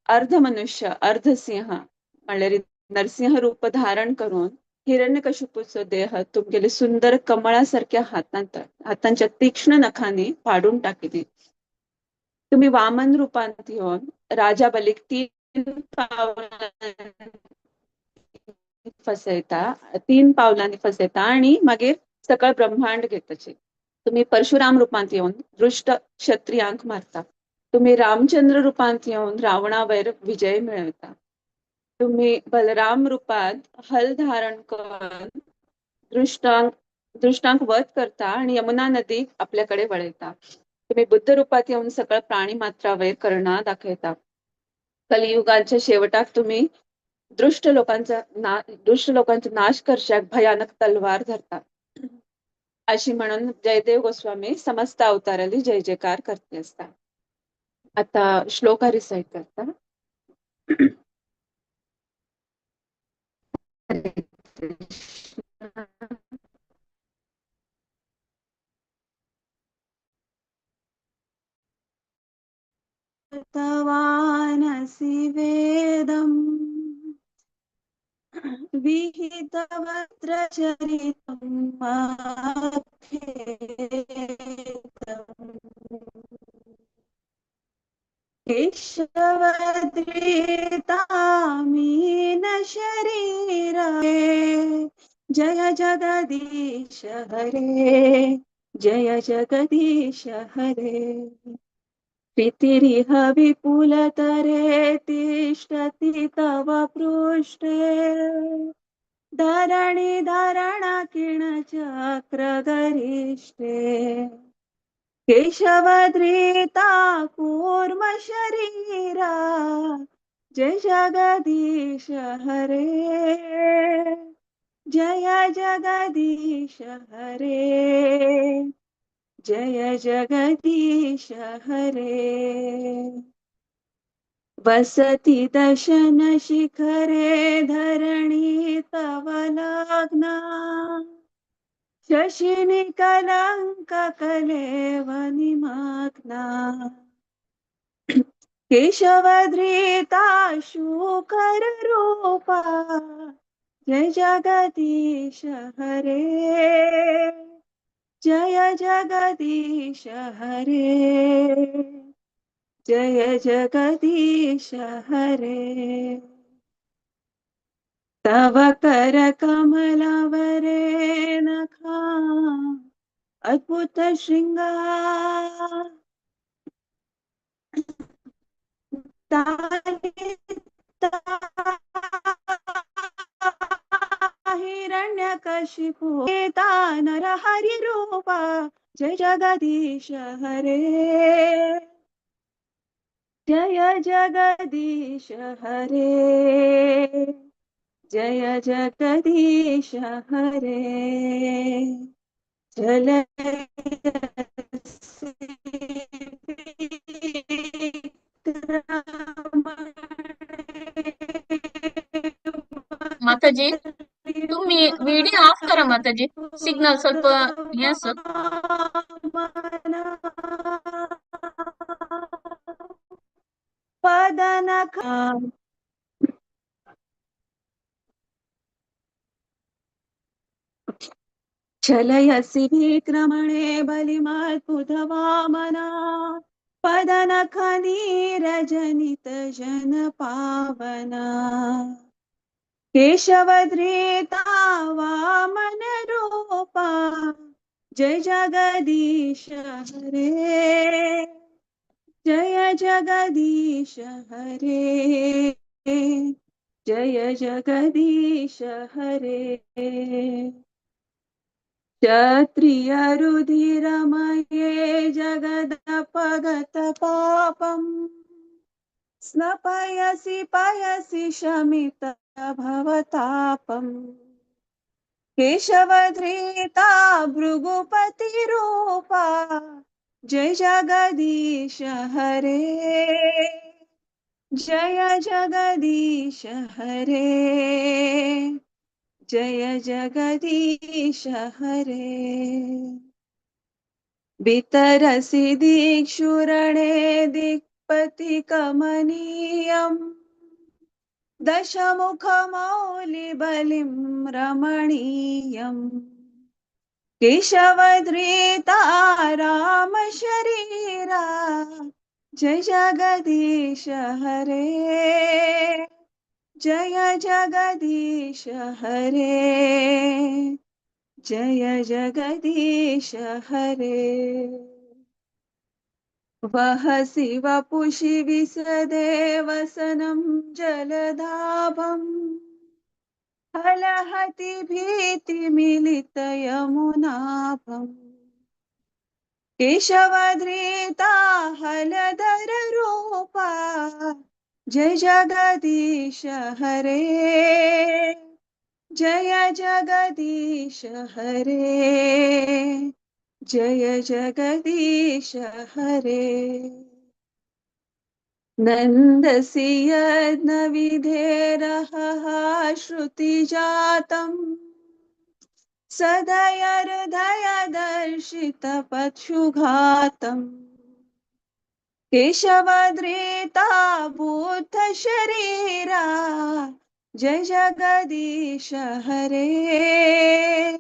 अर्ध मनुष्य अर्ध सिंह म्हणल्यार नरसिंह रूप धारण करून हिरण्यकशिपूचो देह तुमगेले सुंदर कमळासारख्या हातांच्या तीक्ष्ण नखांनी फाडून टाकिली. तुम्ही वामन रूपांत येऊन राजा बलीक 3 पावलांनी फसयता, 3 पावलांनी फसयता आणि मागीर सकळ ब्रह्मांड घेताची. तुम्ही परशुराम रूपांत येऊन दुष्ट क्षत्रियांक मारता. तुम्ही रामचंद्र रूपांत येऊन रावणावर विजय मिळवता. तुम्ही बलराम रूपात हल धारण करून दृष्टांक वध करता आणि यमुना नदी आपल्याकडे वळयता. तुम्ही बुद्ध रूपात येऊन सकळ प्राणी मात्रावर करुणा दाखयता. कलियुगाच्या शेवटाक तुम्ही दुष्ट लोकांचा नाश करशाक भयानक तलवार धरता. अशी म्हणून जयदेव गोस्वामी समस्त अवताराली जय जयकार करते असता. आता श्लोका रिसाइट करता. तवानसि वेदं विहितवक्त्रचरितं अभेदं केशवद्रितामीन शरीरे जय जगदीश हरे जय जगदीश हरे. प्रीतिरिह विपुलतरे तिष्ठति तव पृष्ठे धरणी धरणा किण चक्र गरिष्ठे केशवद्रिता कूर्म शरीरा जय जगदीश हरे जय जगदीश हरे जय जगदीश हरे। वसति दशन शिखरे धरणी तव लग्ना, शशिनि कलंक कलेव निमग्ना। केशवधृता शूकर रूपा, जय जगदीश हरे। जय जगदीश हरे। जय जगदीश हरे। तव कर कमलावरे नखा, अद्भुत श्रृंगार। हिरण्यकशिपु नरहरि रूपा, जय जगदीश हरे। जय जगदीश हरे। जय जगदीश हरे। जल माताजी, तुम्ही व्हिडिओ ऑफ करा माताजी, सिग्नल ಸ್ವಲ್ಪ हे आसत. पदनख चलयसि विक्रमणे बलिमद्भुतवामना, पदनख नीरजनित जन पावना। केशवधृता वामन रूपा, जय जगदीश हरे। जय जगदीश हरे। जय जगदीश हरे। क्षत्रिय रुधिरमये जगदपगत पापं, स्नपयसि पयसि शमित भवतापम्। केशवधृता भृगुपति रूपा, जय जगदीश हरे। जय जगदीश हरे। जय जगदीश हरे। वितरसि दीक्षुरणे दिक्पति कमनीयम्, दशमुखमौलिबलिं रमणीयम्। केशवधृता राम शरीरा, जय जगदीश हरे। जय जगदीश हरे। जय जगदीश हरे। वहसि वपुषि विसदे वसनं जलदाभं, हलहति भीतिमिलित यमुनाभं। केशवधृता हलधर रूपा, जय जगदीश हरे। जय जगदीश हरे। जय जगदीश हरे। नन्दसि यज्ञविधेरहः श्रुतिजातं, सदय हृदय दर्शितपक्षुघातम्। केशवधृता बुद्धशरीरा, जय जगदीश हरे।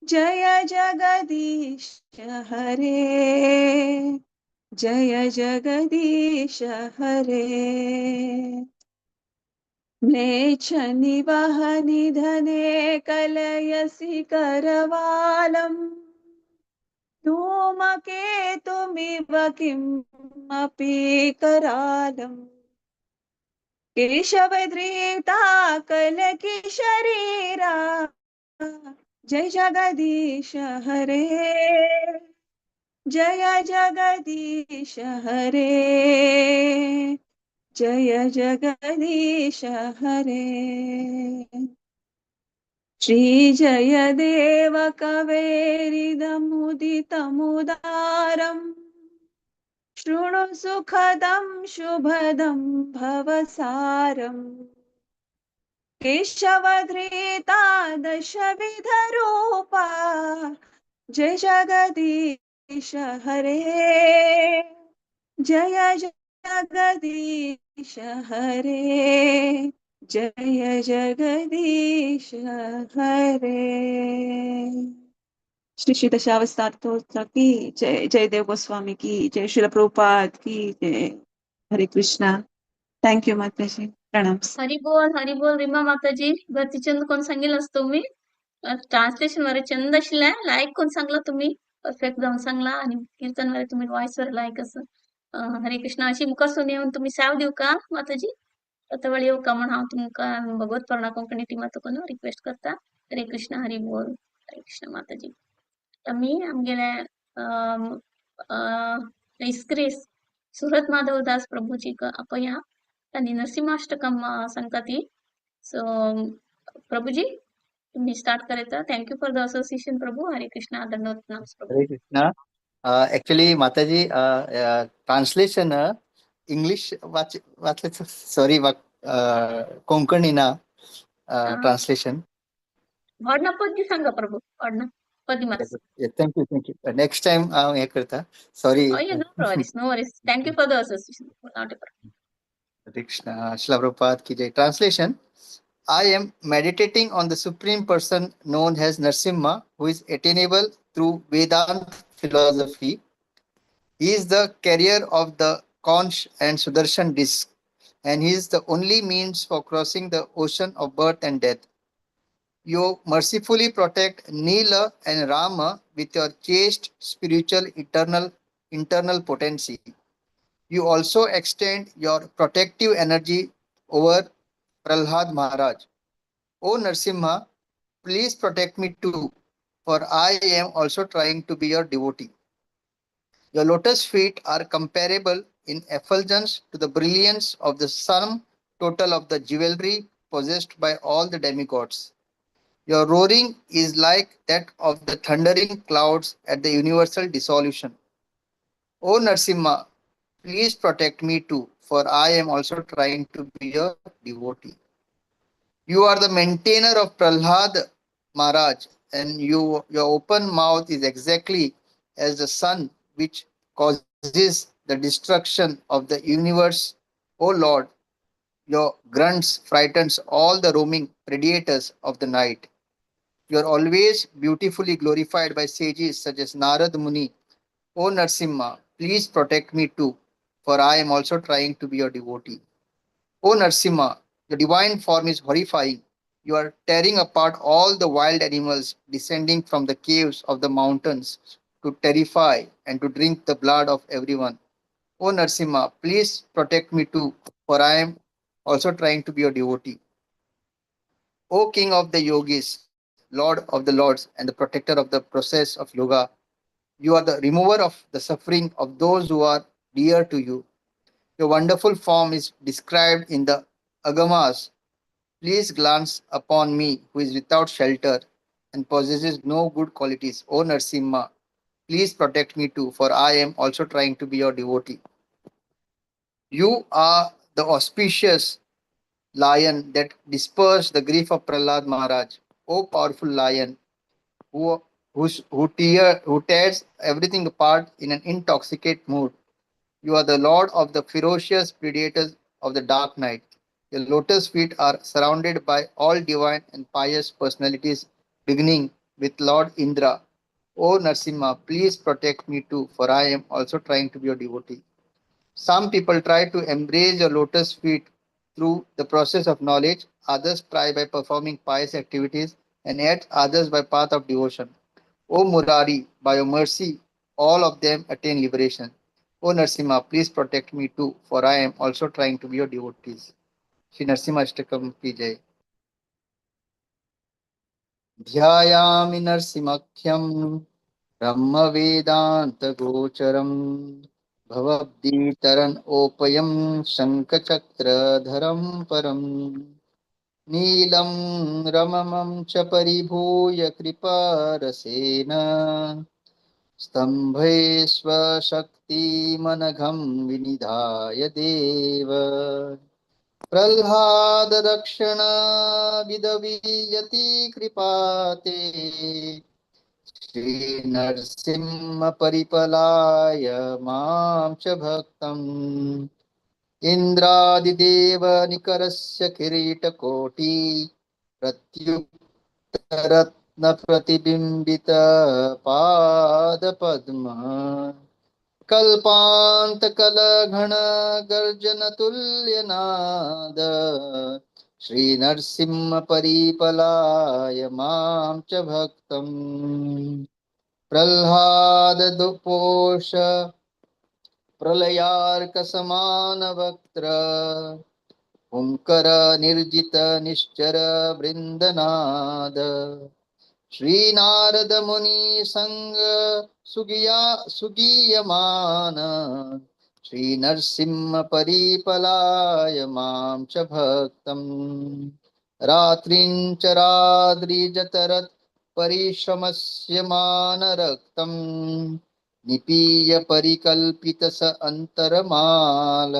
जय जगदीश हरे। जय जगदीश हरे। म्लेच्छ निवह निधने कलयसि करवालम्, धूमकेतुमिव किमपि करालम्। केशवधृता कलकी शरीरा, जय जगदीश हरे। जय जगदीश हरे। जय जगदीश हरे। श्री जयदेव कवेरिदमुदितमुदारम् शृणु सुखदं शुभदं भवसारम्। केशवधृता दशविधरूपा जय जगदीश हरे, जय जगदीश हरे, जय जगदीश हरे। श्री श्री दशावतार स्तोत्र की जय। जय देव गोस्वामी की जय। श्रील प्रभुपाद की जय। हरे कृष्णा। Thank you माताजी, प्रणाम। हरी बोल, हरी बोल रीमा माताजी। भरती चंद कोण सांगेल तुम्ही ट्रान्सलेशन वर चंद आशिल्लें, लायक कोण सांगला तुम्ही परफेक्ट जावन सांगला आणि कीर्तन वर तुम्ही वॉइस वर लायक असं। हरे कृष्णा। अशी मुखासून येवन तुम्ही साव दिव का माताजी? आता वेळ येऊ का म्हण हांव तुमकां भगवत पर्णा कोंकणी टिमा तुका रिक्वेस्ट करता। हरे कृष्ण, हरी बोल। हरे कृष्ण माताजी। आमी आमगेले इस्क्रेस सुरत माधवदास प्रभूजीक आपया आनी नरसिंहाष्टकम सांगता ती। सो प्रभूजी तुम्ही स्टार्ट करता। Thank you for the association Prabhu. Hare Krishna, दंडवत प्रणाम प्रभू। हरे कृष्णा। ऍक्च्युली माताजी, ट्रान्सलेशन इंग्लिश वाच वाचले, सॉरी, कोंकणी ना ट्रान्सलेशन। व्हडना पद्य सांगा प्रभू, व्हडना पद्य मात। Thank you, thank you. Next time हांव हें करता, sorry. No worries, no worries. Thank you for the association. Not a problem. Hare Krishna. Srila Prabhupada ki jai. Translation: I am meditating on the Supreme Person known as Narsimha, who is attainable through Vedanta philosophy. He is the carrier of the conch and Sudarshan disc, and he is the only means for crossing the ocean of birth and death. You mercifully protect Neela and Rama with your chaste spiritual eternal internal potency. You also extend your protective energy over Prahlad Maharaj. O Narsimha, please protect me too, for I am also trying to be your devotee. Your lotus feet are comparable in effulgence to the brilliance of the sum total of the jewelry possessed by all the demigods. Your roaring is like that of the thundering clouds at the universal dissolution. O Narsimha, please protect me too, for I am also trying to be your devotee. You are the maintainer of Prahlad Maharaj, and your open mouth is exactly as the sun which causes the destruction of the universe. O Lord, your grunts frightens all the roaming predators of the night. You are always beautifully glorified by sages such as Narad Muni. O Narsimha, please protect me too, for I am also trying to be your devotee. O Narsimha, your divine form is horrifying. You are tearing apart all the wild animals descending from the caves of the mountains to terrify and to drink the blood of everyone. O Narsimha, please protect me too, for I am also trying to be your devotee. O King of the Yogis, Lord of the Lords, and the protector of the process of yoga, you are the remover of the suffering of those who are dear to you. Your wonderful form is described in the Agamas. Please glance upon me, who is without shelter and possesses no good qualities. O Narsimha, please protect me too, for I am also trying to be your devotee. You are the auspicious lion that dispersed the grief of Prahlad Maharaj. O powerful lion, who tears everything apart in an intoxicate mood. You are the lord of the ferocious predators of the dark night. Your lotus feet are surrounded by all divine and pious personalities, beginning with Lord Indra. O Narsimha, please protect me too, for I am also trying to be your devotee. Some people try to embrace your lotus feet through the process of knowledge, others try by performing pious activities, and yet others by path of devotion. O Murari, by your mercy, all of them attain liberation. O Narsimha, please protect me too, for I am also trying to be your devotees. Shri Narsimha Ashtakam ki jai. Dhyayami Narsimakhyam Brahma Vedanta Gocharam Bhavabditaran Opayam Shankachakra Dharam Param नीलं रममं च परिभूय कृपारसेन स्तम्भे स्वशक्तिमनघं विनिधाय देव। प्रह्लादरक्षण विदवीयति कृपाते श्रीनरसिंह परिपलाय मां च भक्तम्। इन्द्रादिदेव निकरस्य किरीटकोटि प्रत्युक्तरत्न प्रतिबिंबित पादपद्म कल्पांत कलघण गर्जन तुल्यनाद श्री नरसिंह परिपलाय मां च भक्तम्। प्रह्लाद दुपोष प्रलयार्क समान वक्त्र हुंकर निर्जित निश्चर वृंदनाद श्री नारद मुनि संग सुगिया सुगीयमान श्री नरसिंह परिपलाय मां च भक्तम्। रात्रिं च राद्रिजतरत् परिश्रमस्य मानरक्तं निपीय परिकल्पित स अंतरमाल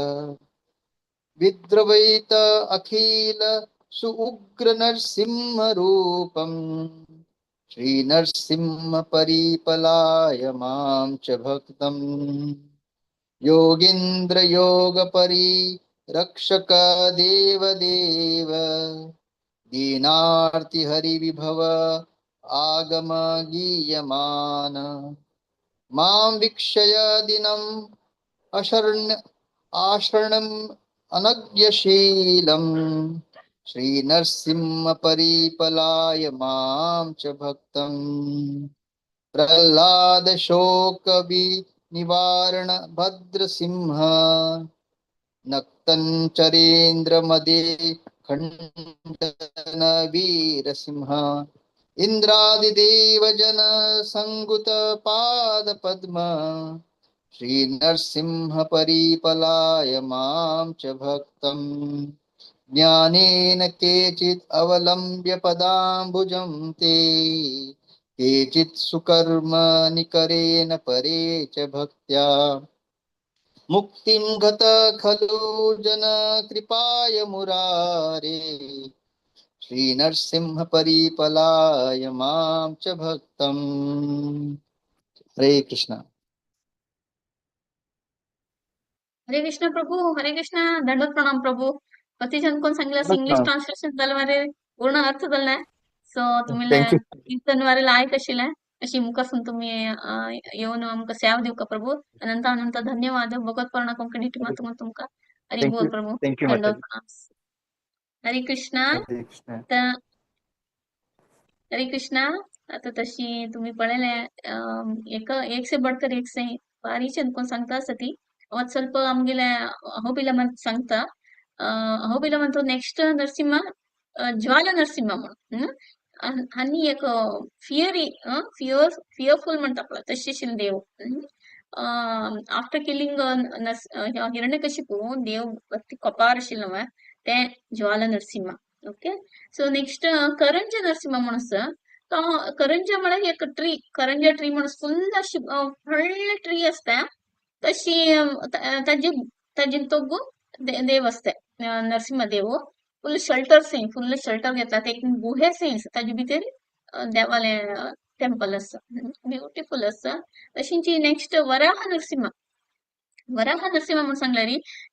विद्रवैत अखिल सु उग्र नरसिंह रूपम श्री नरसिंह परिपलाय मां च भक्तम्। योगीन्द्र योग परि रक्षक देव देव दीनार्ति हरि विभव आगम गीयमान मां वीक्षय दिनम् अशरण आशरणम् अनज्ञशीलम् श्री नरसिंह परिपलाय मां च भक्तम्। प्रह्लाद शोक निवारण भद्रसिंह नक्तंचरेन्द्र मदे खंडन वीरसिंह इंद्रादिदेव जन संगुत पाद पद्म श्री नरसिंह परिपलाय मां च भक्तम्। ज्ञानेन केचित् अवलंब्य पदाम्बुजं ते केचित् सुकर्म निकरेण परे च भक्त्या मुक्तिं गत खलु जन कृपाय मुरारे श्री नरसिंह परिपलाय मां च भक्तम्। हरे कृष्ण। हरे कृष्ण प्रभू, हरे कृष्ण। दंडवत प्रणाम प्रभू। अतिजन कोण सांगला इंग्लिश ट्रान्सलेशन जालें मरे पूर्ण अर्थ जालें। सो तुमी thank you. कीर्तन वारे लायक आशिल्लें अशी मुखासून तुमी येवन आमकां सेवा दिवका प्रभू। अनंत अनंत धन्यवाद। भगवत पर्ण कोंकणी टिमा तुमकां हरी बोल प्रभू। Thank you दंडवत प्रणाम। हरे कृष्णा। हरे कृष्ण। हरे कृष्णा। आता तशी तुम्ही पळयलें एक एक से बढ़कर एक से बारीक कोण सांगता आसा ती स्वल्प आमगेले अहोबिलम सांगता। अहोबिलम म्हणतो नेक्स्ट नरसिंह ज्वाला नरसिंह म्हणून आनी एक फियरी फियर फियरफुल म्हणटा पळय तशी आशिल्ले देव। आफ्टर किलिंग हिरण्यकशिपू देव कपार आशिल्लो ते Jwala Narasimha. Okay, so next Karanja Narasimha म्हणून आसा। तो करंजा म्हळ्यार एक ट्री, करंजा ट्री म्हणून फुल अशी व्हडली ट्री आसता तशी ताजी ताजी तोगू देव आसता नरसिंह देव। फुल शेल्टर से फुल शेल्टर घेतला ते एक गुहे से ताजे भितर देवाले टेम्पल आसा, ब्युटिफुल आसा। तशीच नेक्स्ट वराह नरसिंह। वराह नरसिंह म्हणून सांगल्यार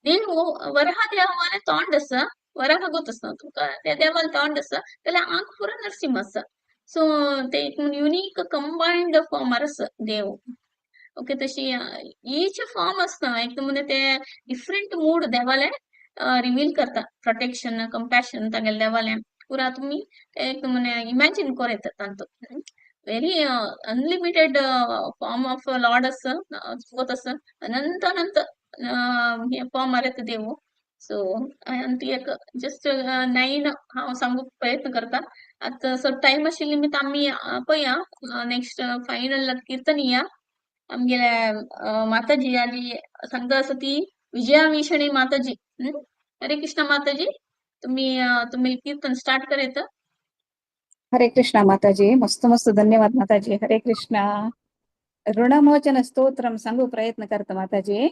देव वराह देवाले तोंड आसा, वराह गोत आसा तुमकां त्या देवाले तोंड आसा जाल्यार आंग पुरो नरसिंह आसा। सो ते एक युनीक कंबायन्ड फॉर्मार आसा देव। ओके, तशी ईच फॉर्म आसता एक म्हणजे ते डिफरंट मूड देवाले रिवील करता, प्रोटेक्शन कंपॅशन तागेले देवाले पुरा तुमी एक म्हणजे इमॅजिन करूं येता तांतूत। Very unlimited form of lord आसा, गोत आसा अनंत अनंत फॉर्मार येता देव। सो आनी एक जस्ट 9 हांव सांगूंक प्रयत्न करता। आतां सो टायम आशिल्ली निमित्त आमी पळया नेक्स्ट फायनल कीर्तन या आमगेले माताजी आनी सांगता आसा ती विजया मिशणी माताजी। हरे कृष्ण माताजी। तुम्ही तुम्ही कीर्तन स्टार्ट करायचं. हरे कृष्णा माताजी, मस्त मस्त धन्यवाद माताजी. हरे कृष्णा. ऋणमोचन स्तोत्रम सांगू प्रयत्न करता माताजी.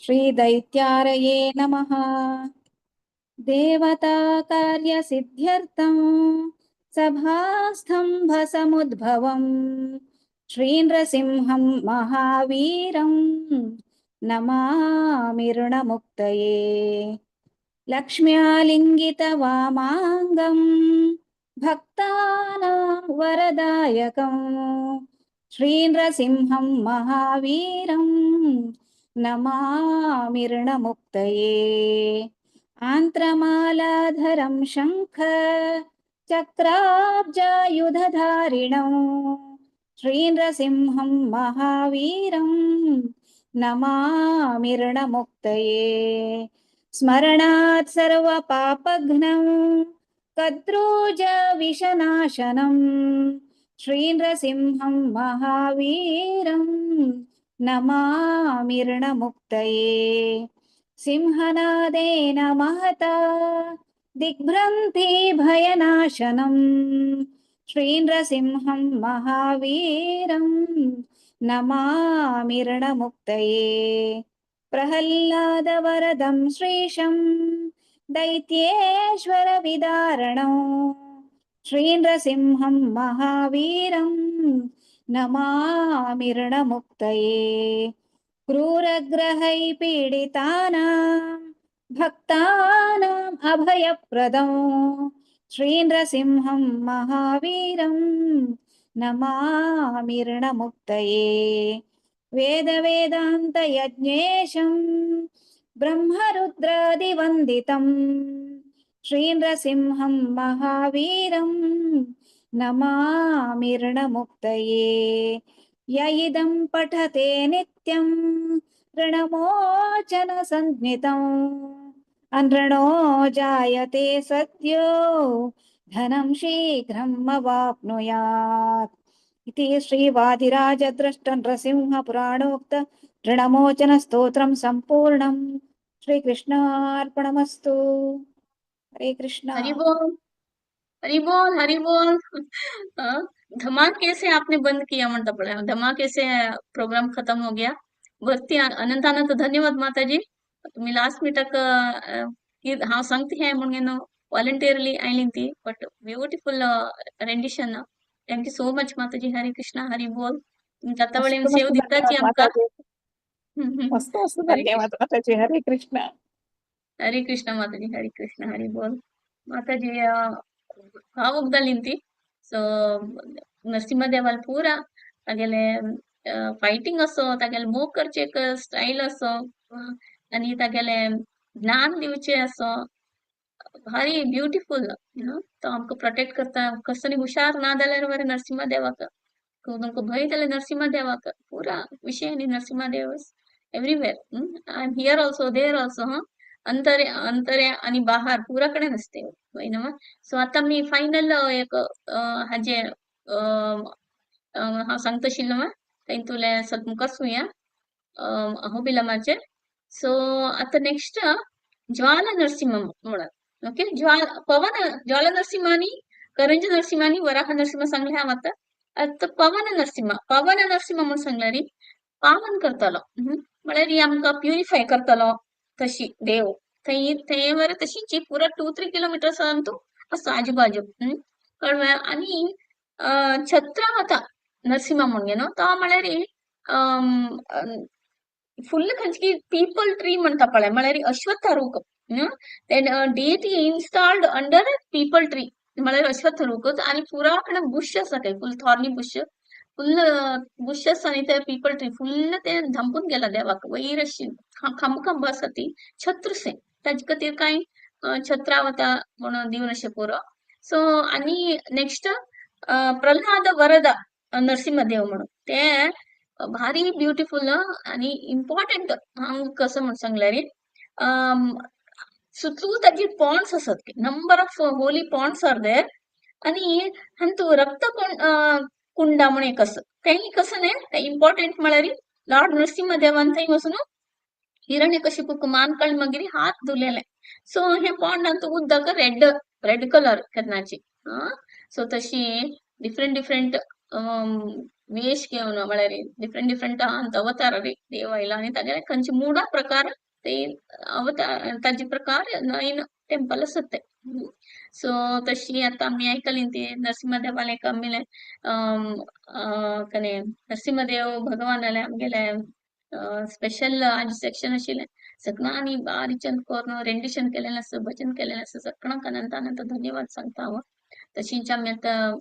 श्री दैत्यारये नमः. देवता कार्य सिद्ध्यर्थं सभास्तंभ समुद्भवं श्री नृसिंहं महावीरं नमामि ऋणमुक्तये. लक्ष्म्यालिङ्गित वामाङ्गं भक्तानां वरदायकं श्रीनृसिंहं महावीरं नमामि ऋणमुक्तये. आन्त्रमालाधरं शङ्ख चक्राब्जायुधधारिणं श्रीनृसिंहं महावीरं नमामि ऋणमुक्तये. स्मरणात् सर्वपापघ्नं कद्रुज विषनाशनं श्रीनृसिंहं महावीरं नमामि ऋणमुक्तये. सिंहनादेन महता दिग्भ्रन्ति भयनाशनं श्रीनृसिंहं महावीरं नमामि ऋणमुक्तये. प्रह्लादवरदं श्रीशं दैत्येश्वर विदारणं श्रीनृसिंहं महावीरं नमामि ऋणमुक्तये. क्रूरग्रहैः पीडितानां भक्तानाम् अभयप्रदं श्रीनृसिंहं महावीरं नमामि ऋणमुक्तये. वेदवेदान्तयज्ञेशं ब्रह्मरुद्रादिवन्दितं श्रीनृसिंहं महावीरं नमामि ऋणमुक्तये. य इदं पठते नित्यं ऋणमोचन संज्ञितम् अनृणो जायते सद्यो धनं शीघ्रम् अवाप्नुयात्. इति श्रीवादिराजद्रष्ट नृसिंह पुराणोक्त ऋणमोचन स्तोत्रं संपूर्णं. श्रीकृष्णार्पणमस्तु. हरे कृष्णा. हरि बोल, हरि बोल, हरि बोल. धमाके से आपने बंद किया म्हणता पडे, धमाके से प्रोग्राम खत्म हो गया. वरती अनंत अनंत धन्यवाद माताजी. तुम्ही लास्ट मिनिटाक हांव सांगता हें म्हणून व्हॉलंटियरली आयली ती, but beautiful rendition. Thank you so much माताजी. हरे कृष्णा, हरी बोल. तुमच्या आता मस्त वेळी मस्त सेव दिताची धन्यवाद आमकां. माताजी. मस्त मस्त हरे धन्यवाद माताजी. हरे कृष्णा. हरे कृष्ण माताजी, हरे कृष्ण, हरी बोल माताजी. भावूक जाली ती. सो नरसिंह पुरा तागेले फायटींग असो, तागेले मोग करचे एक स्टायल असो आनी तागेले ज्ञान दिवचे असो, भारी ब्युटिफूल you know. तो आमकां प्रोटेक्ट करता. कसली हुशार ना जाल्यार बरें नरसिंह देवाक, तुमकां भंय जाल्यार नरसिंह देवाक. पुरा विशय न्ही, Narasimha Dev everywhere. I am here also, there also. हा, अंतरे अंतरे आणि बाहेर पुरा कडेन आसते वय न्हू. सो आतां मी फायनल एक हाजे हांव सांगता आशिल्लो तेतूंतलें स्वल्प मुखार सुया अहोबिलमाचेर. सो आतां नेक्स्ट ज्वाला नरसिंह म्हणून. ओके, ज्वाला पवन ज्वाला नरसिंह आणि करंज नरसिंह आणि वराह नरसिंह सांगले हांव आतां. आतां पवन नरसिंह, पवन नरसिंह म्हणून सांगल्यार पावन करतलो, म्हळ्यार ही आमकां प्युरिफाय करतलो तशी देव. थंय थंय मरे तशीच पुरा 2-3 किलोमिटर्स तूं आसा आजूबाजू. कळ्ळें. आनी छत्रावता नरसिंह म्हणगे न्हू तो म्हळ्यार फुल्ल खंयची पीपल ट्री म्हणटा पळय, म्हळ्यार अश्वत्थ रूख. Deity installed under peepal tree म्हळ्यार अश्वत्थ रूख. आनी पुरा कडेन बुश आसा थंय, full thorny bush, full bush आसा आनी ते पीपल ट्री फुल्ल ते धांपून गेला देवाक वयर अशी खांब खांब आसा ती छत्रसे. ताजे खातीर कांय छत्रावता म्हणून दिवन अशें पुरो. सो आनी नेक्स्ट प्रल्हाद वरद नरसिंह देव म्हणून ते भारी ब्युटिफूल आणि इम्पॉर्टंट. हांव कसं म्हण सांगल्यार सुतलू ताजी पॉन्ड्स आसात, number of holy ponds are there. आणि हांतू रक्त कुंडा म्हणून एक आसा, तेंय कसं न्ही इम्पॉर्टंट म्हळ्यार लॉर्ड नरसिंह देवान थंय वचून हिरण्यकशिपूक मान कळ्ळ मागीर हात धुलेले. सो हे पोंडांत उदक रेड रेड कलर केन्नाची. सो तशी डिफरंट डिफरंट ವೇಷ घेवन म्हळ्यार डिफरंट डिफरंट अवतार देव आयला आनी तागेले खंयचे मुडा प्रकार ते अवतार ताजे प्रकार नयन टेम्पल आसत ते. सो तशी आतां आमी आयकली ती नरसिंहदेवाले आमगेले कने नरसिंहदेव भगवानाले आमगेले स्पेशल आज सेक्शन आशिल्लें. सगळ्यांनी बारीकच्यान करून रेंडिशन केलेलें आसा, भजन केलेलें आसा. सगळ्यांक अनंत अनंत धन्यवाद सांगता हांव. तशींच आमी आतां